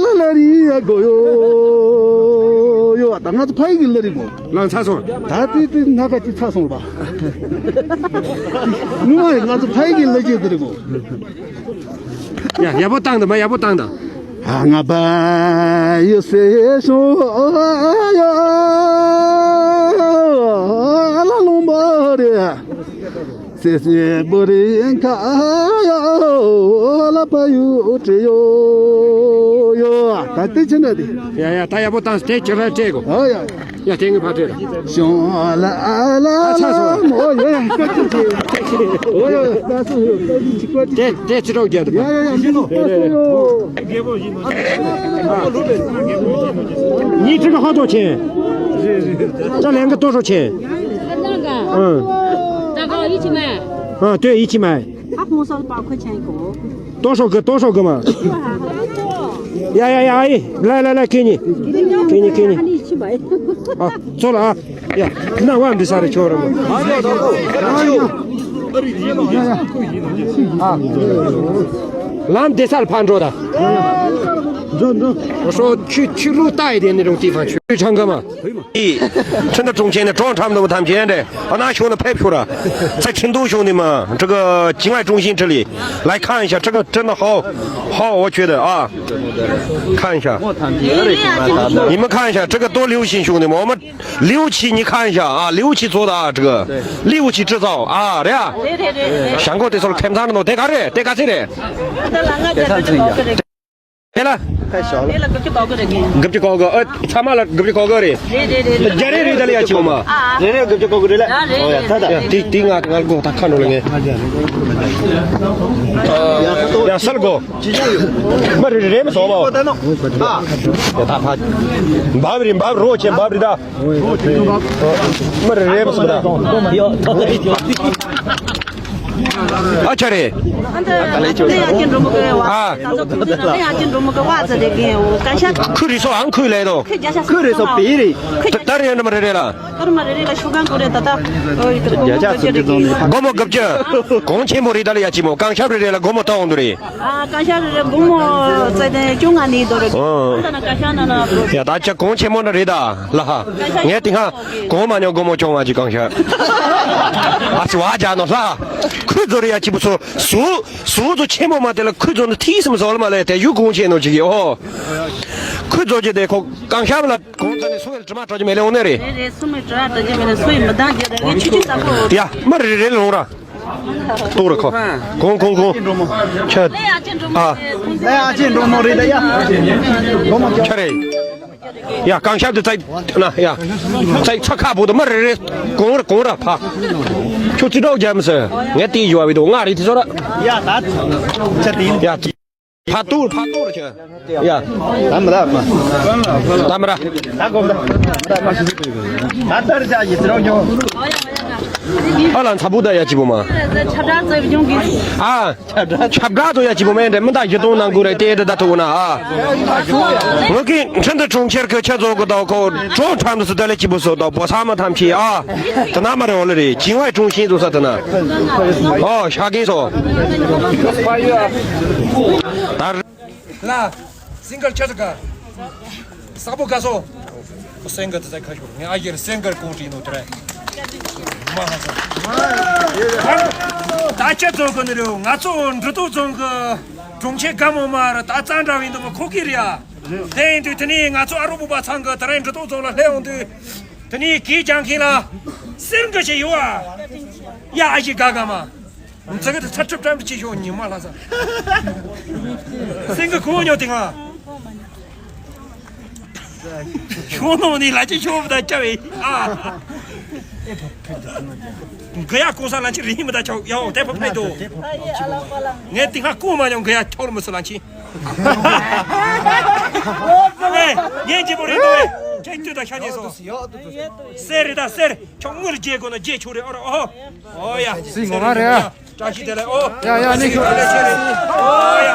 ལ་ལ་རི་གོ་ཡོ་ཡོ། ད་ང་ཚོ་ཕ་ཡུལ་གྱི་གླུ་རེད་གོ། ལངས་ཚར་སོང་། ད་དེ་དེ་སྣ་ཁ་ཅིག་ཚར་སོང་རེད་པ། ངོ་མ་ང་ཚོ་ཕ་ཡུལ་གྱི་གླུ་སྐད་དེ་རེད་གོ། ཡ། ཡག་པོ་བཏང་དང་མ། ཡག་པོ་བཏང་དང་། ཨ། ང་པ་ཡོད་སེ་ཤོ་ཡོ་ལ་ལོང་པ་རེད། སེ་སེ་བོ་རེ་ཁ་ཡོ་ལ་པ་ཡོ་ཏྲེ་ཡོ་ཡོ། ད་དེ་ཕྱིན་ན་དེ། ཡ་ཡ། ད་ཡག་པོ་བཏང་། དེ་ཁྱེད་རང་སྤྲད་དགོས། ཨ་ཡ། ཡ། དེ་ངའི་ཕ་སྤྲད་ལ། ཞོ་ལ་ལ་ཨ། ཚར་སོང་། ཨོ་ཡ་ཡ། བཀའ་དྲིན་ཆེ། ཨོ་ཡ་ཡ། ད་སོང་ཡོ། བཀའ་དྲིན་ཆེ། བཀའ་དྲིན་ཆེ། དེ་དེ་ཚེ་སྲོག་རྒྱལ་དུ། ཡ་ཡ་ཡ། མི་ལོ། ད་སོང་ཡོ། ཉིན་ཁྲི་ག་ཧོ་ཏོ་ཆེ། ད་ལན་ག་ཏོ་ཧྲོ་ཆེ། ཨ། ད་ག་ཡི་ཆི་མ། ཨ། དེ་ཡི་ཆི་མ། ཨ། ཁོང་སོལ་པ་ཁོ་ཆེན་གོ། ཏོ་ཧྲོ་གི་ཏོ་ཧྲོ་གི་མ། ཡ་ཡ་ཡ། ཨི། ལ་ལ་ལ། ཁེ་ཉི། ཁེ་ཉི་ཁེ་ཉི། ཨ། ཚོ་ལ། ཨ། ཡ། ན་བ་འདི་ས་རེ་ཆོ་ར་མོ། ལམ་འདི་སར་ཕར་འགྲོ་ད། འགྲོ་འགྲོ། 我说去去路带一点那种地方去。 ཁྲང་ག་མ། ཁྲིན་ཏུ་ཀྲུང་ཆེན་ནི་ཀྲོང་ཁྲམ་དུ་ཐམ་ཆེན་འདྲེ། ཨ་ན་ཤོ་ནི་ཕེབས་ཤོ་ར། ཚ་ཁྲིན་ཏུ་ཤོ་ནི་མ། 这个境外中心这里。来看一下，这个真的好，好，我觉得啊。看一下。你们看一下，这个多流行兄弟们，我们 刘琦，你看一下啊，刘琦做的啊，这个对。刘琦制造啊，对啊。对对对对。想过这时候看上的喏，这个嘞，这个这嘞。这个啦，我觉得这个好个嘞。对了。太小了。对了，搿就搞个嘞。搿就搞个，呃，他妈了，搿就搞个嘞。对对对对。这人人的了，舅妈。啊。人人搿就搞个嘞。啊，人人。哦呀，他的。对对对。顶顶啊，俺给他看着了呢。呃，要三个。没人人没说吧？啊。他他。 མར་རེམ་སུ་ར། ཨ་ཆ་རེ། ཨ་ད་ལེ་ཡ་ཅིན་འགྲོ་མོ་གི་བ། ཨ། ད་ཚོ་ཁུ་ཚོ་ལ་ཡ་ཅིན་འགྲོ་མོ་གི་བ་ཚ་རེ་གི་འོ་ཀ་ཤ། ཁུ་རི་སོ་ཨང་ཁུ་ལེ་དོ། ཁུ་རྒྱ་ཤ་ཁུ་རི་སོ་པི་རི། ད་ད་རེ་ན་མ་རེ་རེ་ལ། ད་རུ་མ་རེ་རེ་ལ་ཤུ་གང་གོ་རེ་ད་ད། རྒྱ་ཤ་སུ་ཅི་ཙོང་ནི། སྒོར་མོ་དགུ་བཅུ། གོང་ཆེན་པོ་རི་ད་ལ་ཡ་ཅི་མོ་གང་ཤ་རེ་རེ་ལ་སྒོར་མོ་ཏོ་འོང་དུ་རེ། ཨ། ཀ་ཤ་རེ་རེ་སྒོར་མོ་ཙེ་ནེ་བཅོ་ལྔ་ནི་དོ་རེ། ཨོ། ད་ན་ཀ་ཤ་ན་ན་དོ། ཡ་ད་ཆ་གོང་ཆེན་མོ་ན་རེད་ད་ལ་ཧ། ཀ་ཤ་ངས་དེ་སྔ་གོང་མ་ཉོ་སྒོར་མོ་བཅོ་ལྔ་ཅིག་གང་ཤ། ཨ་ཙི་བ་རྒྱ་ནོ་ལ། ཁུ་ཛོ་རེ་ཡ་ཅི་བུ་སོ་སུ་སུ་ཛོ་ཆེན་མོ་མ་དེ་ལ་ཁུ་ཛོ་ནི་ཐིག་སི་མ་ཟོ་ལ་མ་ལེ་དེ་ཡུ་གོང་ཆེན་ནོ་ཅིག་ཡོ། ཨོ། ཁུ་ཛོ་ཅི་དེ་ཁོ་གང་ཤ་ལ་གོང་ཚ་ནི་སུ་ལ་དྲི་མ་དྲི་ཅི་མེ་ལེ་འོ་ནེ་རེ། རེ་རེ་སུ་མི་དྲི་དྲི་ཅི་མེ་ལེ་སུ་ཡི་མི་དང་རྒྱ་དང་རེ་ཆུ་ཆུ་ས་ཁོ། ཡ་མ་རེ་རེ་ལོང་ར། གཏོར་ཁོ། གོང་གོང་གོང་། ཁྱོད། ཨ། ཨ་ཅེ་འགྲོ་མོ་རེད་ད་ཡ། ཁྱོད་རེད། ཡ་གང་ཤར་དུ་ཚའི་ན་ཡ། ཚའི་ཚ་ཁ་བུ་དུ་མ་རེ་རེ། གོང་ར་གོང་ར་ཕ། ཁྱོད་ཅི་འགྲོ་རྒྱ་མི་སི། ངས་དེ་ཡོ་བ་བི་དུ་ང་རེད་དེ་ཚོ་ར། ཡ་ད། ཆ་དེ་ཡིན། ཡ། ཕ་ཏུར་ཕ་ཏུར་ཁྱོད། ཡ། ད་མི་ར་མ། ད་མི་ར། ད་གོ་མི་ར། ད་ལྟར་ཅག་ཡིད་རོ་ཉོ། ཨ་ལ་ཚ་བུ་ད་ཡ་ཅི་བུ་མ། ཆབ་བྲག་ཚེ་བྱུང་གི། ཨ། ཆབ་བྲག་ཚོ་ཡ་ཅི་བུ་མེ་འདྲེ་མི་ད་ཡི་དོང་ནང་ཁུ་རེ་ཏེ་འདྲེ་ད་ཐུག་ན་ཨ། ངོ་གི་ཁྲིན་ཏུ་གྲོང་ཁྱེར་གི་ཆ་ཚོ་གི་ད་ཁོ་གྲོང་ཁྲམ་དུ་སུ་ད་ལེ་ཅི་བུ་སོ་ད་བོ་ས་མ་ཐམ་ཆི་ཨ། ད་ན་མ་རེ་འོ་ལེ་རེ་ཅིང་ཝའི་གྲོང་ཤིང་དུ་ས་ད་ན། ཨོ་ཤ་གིན་སོ། ད། ལ། སིང་གར་ཁྱེད་ཀ་ས་པོ་ག་སོ། སེང་གར་དེ་ཚ་ཁ་ཤོར་ངས་ཨ་ཡེར་སེང་གར་གོང་དྲིས་ནོ་དེ་རེད། མ་ཧ་ས། ད་ཁྱེད་ཚོ་གི་ནི་རེད། ང་ཚོ་འབྲི་ཏོ་རྫོང་གི་གྲོང་ཁྱེར་དགའ་མོ་མ་ར་ད་རྩ་འདྲ་བའི་འདུག་མ་ཁོ་གི་རེད་ཨ། དེ་ཡིན་དུས་དེ་ནས་ང་ཚོ་ཨ་རོ་བུ་པ་ཚང་གི་དེ་རིང་འབྲི་ཏོ་རྫོང་ལ་སླེབས་འོང་དུས། དེ་ནས་གིས་ཀྱང་ཁྱེད་ལ་སེང་གར་ཞིག་ཡོད་ཨ། ཡ་ཨ་ཞིག་དགའ་དགའ་མ། ཚ་གི་ཚ་ཁྲབ་ཁྲབ་ཅི་ཤོག་ཉི་མ་ལྷ་ས། སེང་གི་ཁོ་ཉོ་དེ་ང་། ཤོག་ནོ་ནི་ལ་ཅི་ཤོག་བུ་ད་ཅ་བེ་ཨ། གི་ཡ་གོང་ས་ལ་ཅི་རིང་མི་ད་ཆོག་ཡའོ་དེ་ཕོ་ཕེ་དོ། ངས་དེ་ང་གོང་མ་ཉོ་གི་ཡ་ཆོག་མི་སུ་ལ་ཅི། ངས་ཅི་པོ་རེད་དོ། ཁྱེད་ཅི་ད་ཤ་ཉེ་སོ། སེ་རི་ད་སེ་རི། ཁྱོད་དངུལ་རྒྱས་དགོས་ན་རྒྱས་ཆོག་རེད་ཨོ་ར་ཨོ། ཨོ་ཡ། སི་ངོ་མ་རེད་ཨ། བཀྲ་ཤིས་བདེ་ལེགས་ཨོ། ཡ་ཡ་ནི་ཁྱོད། ཨོ་ཡ།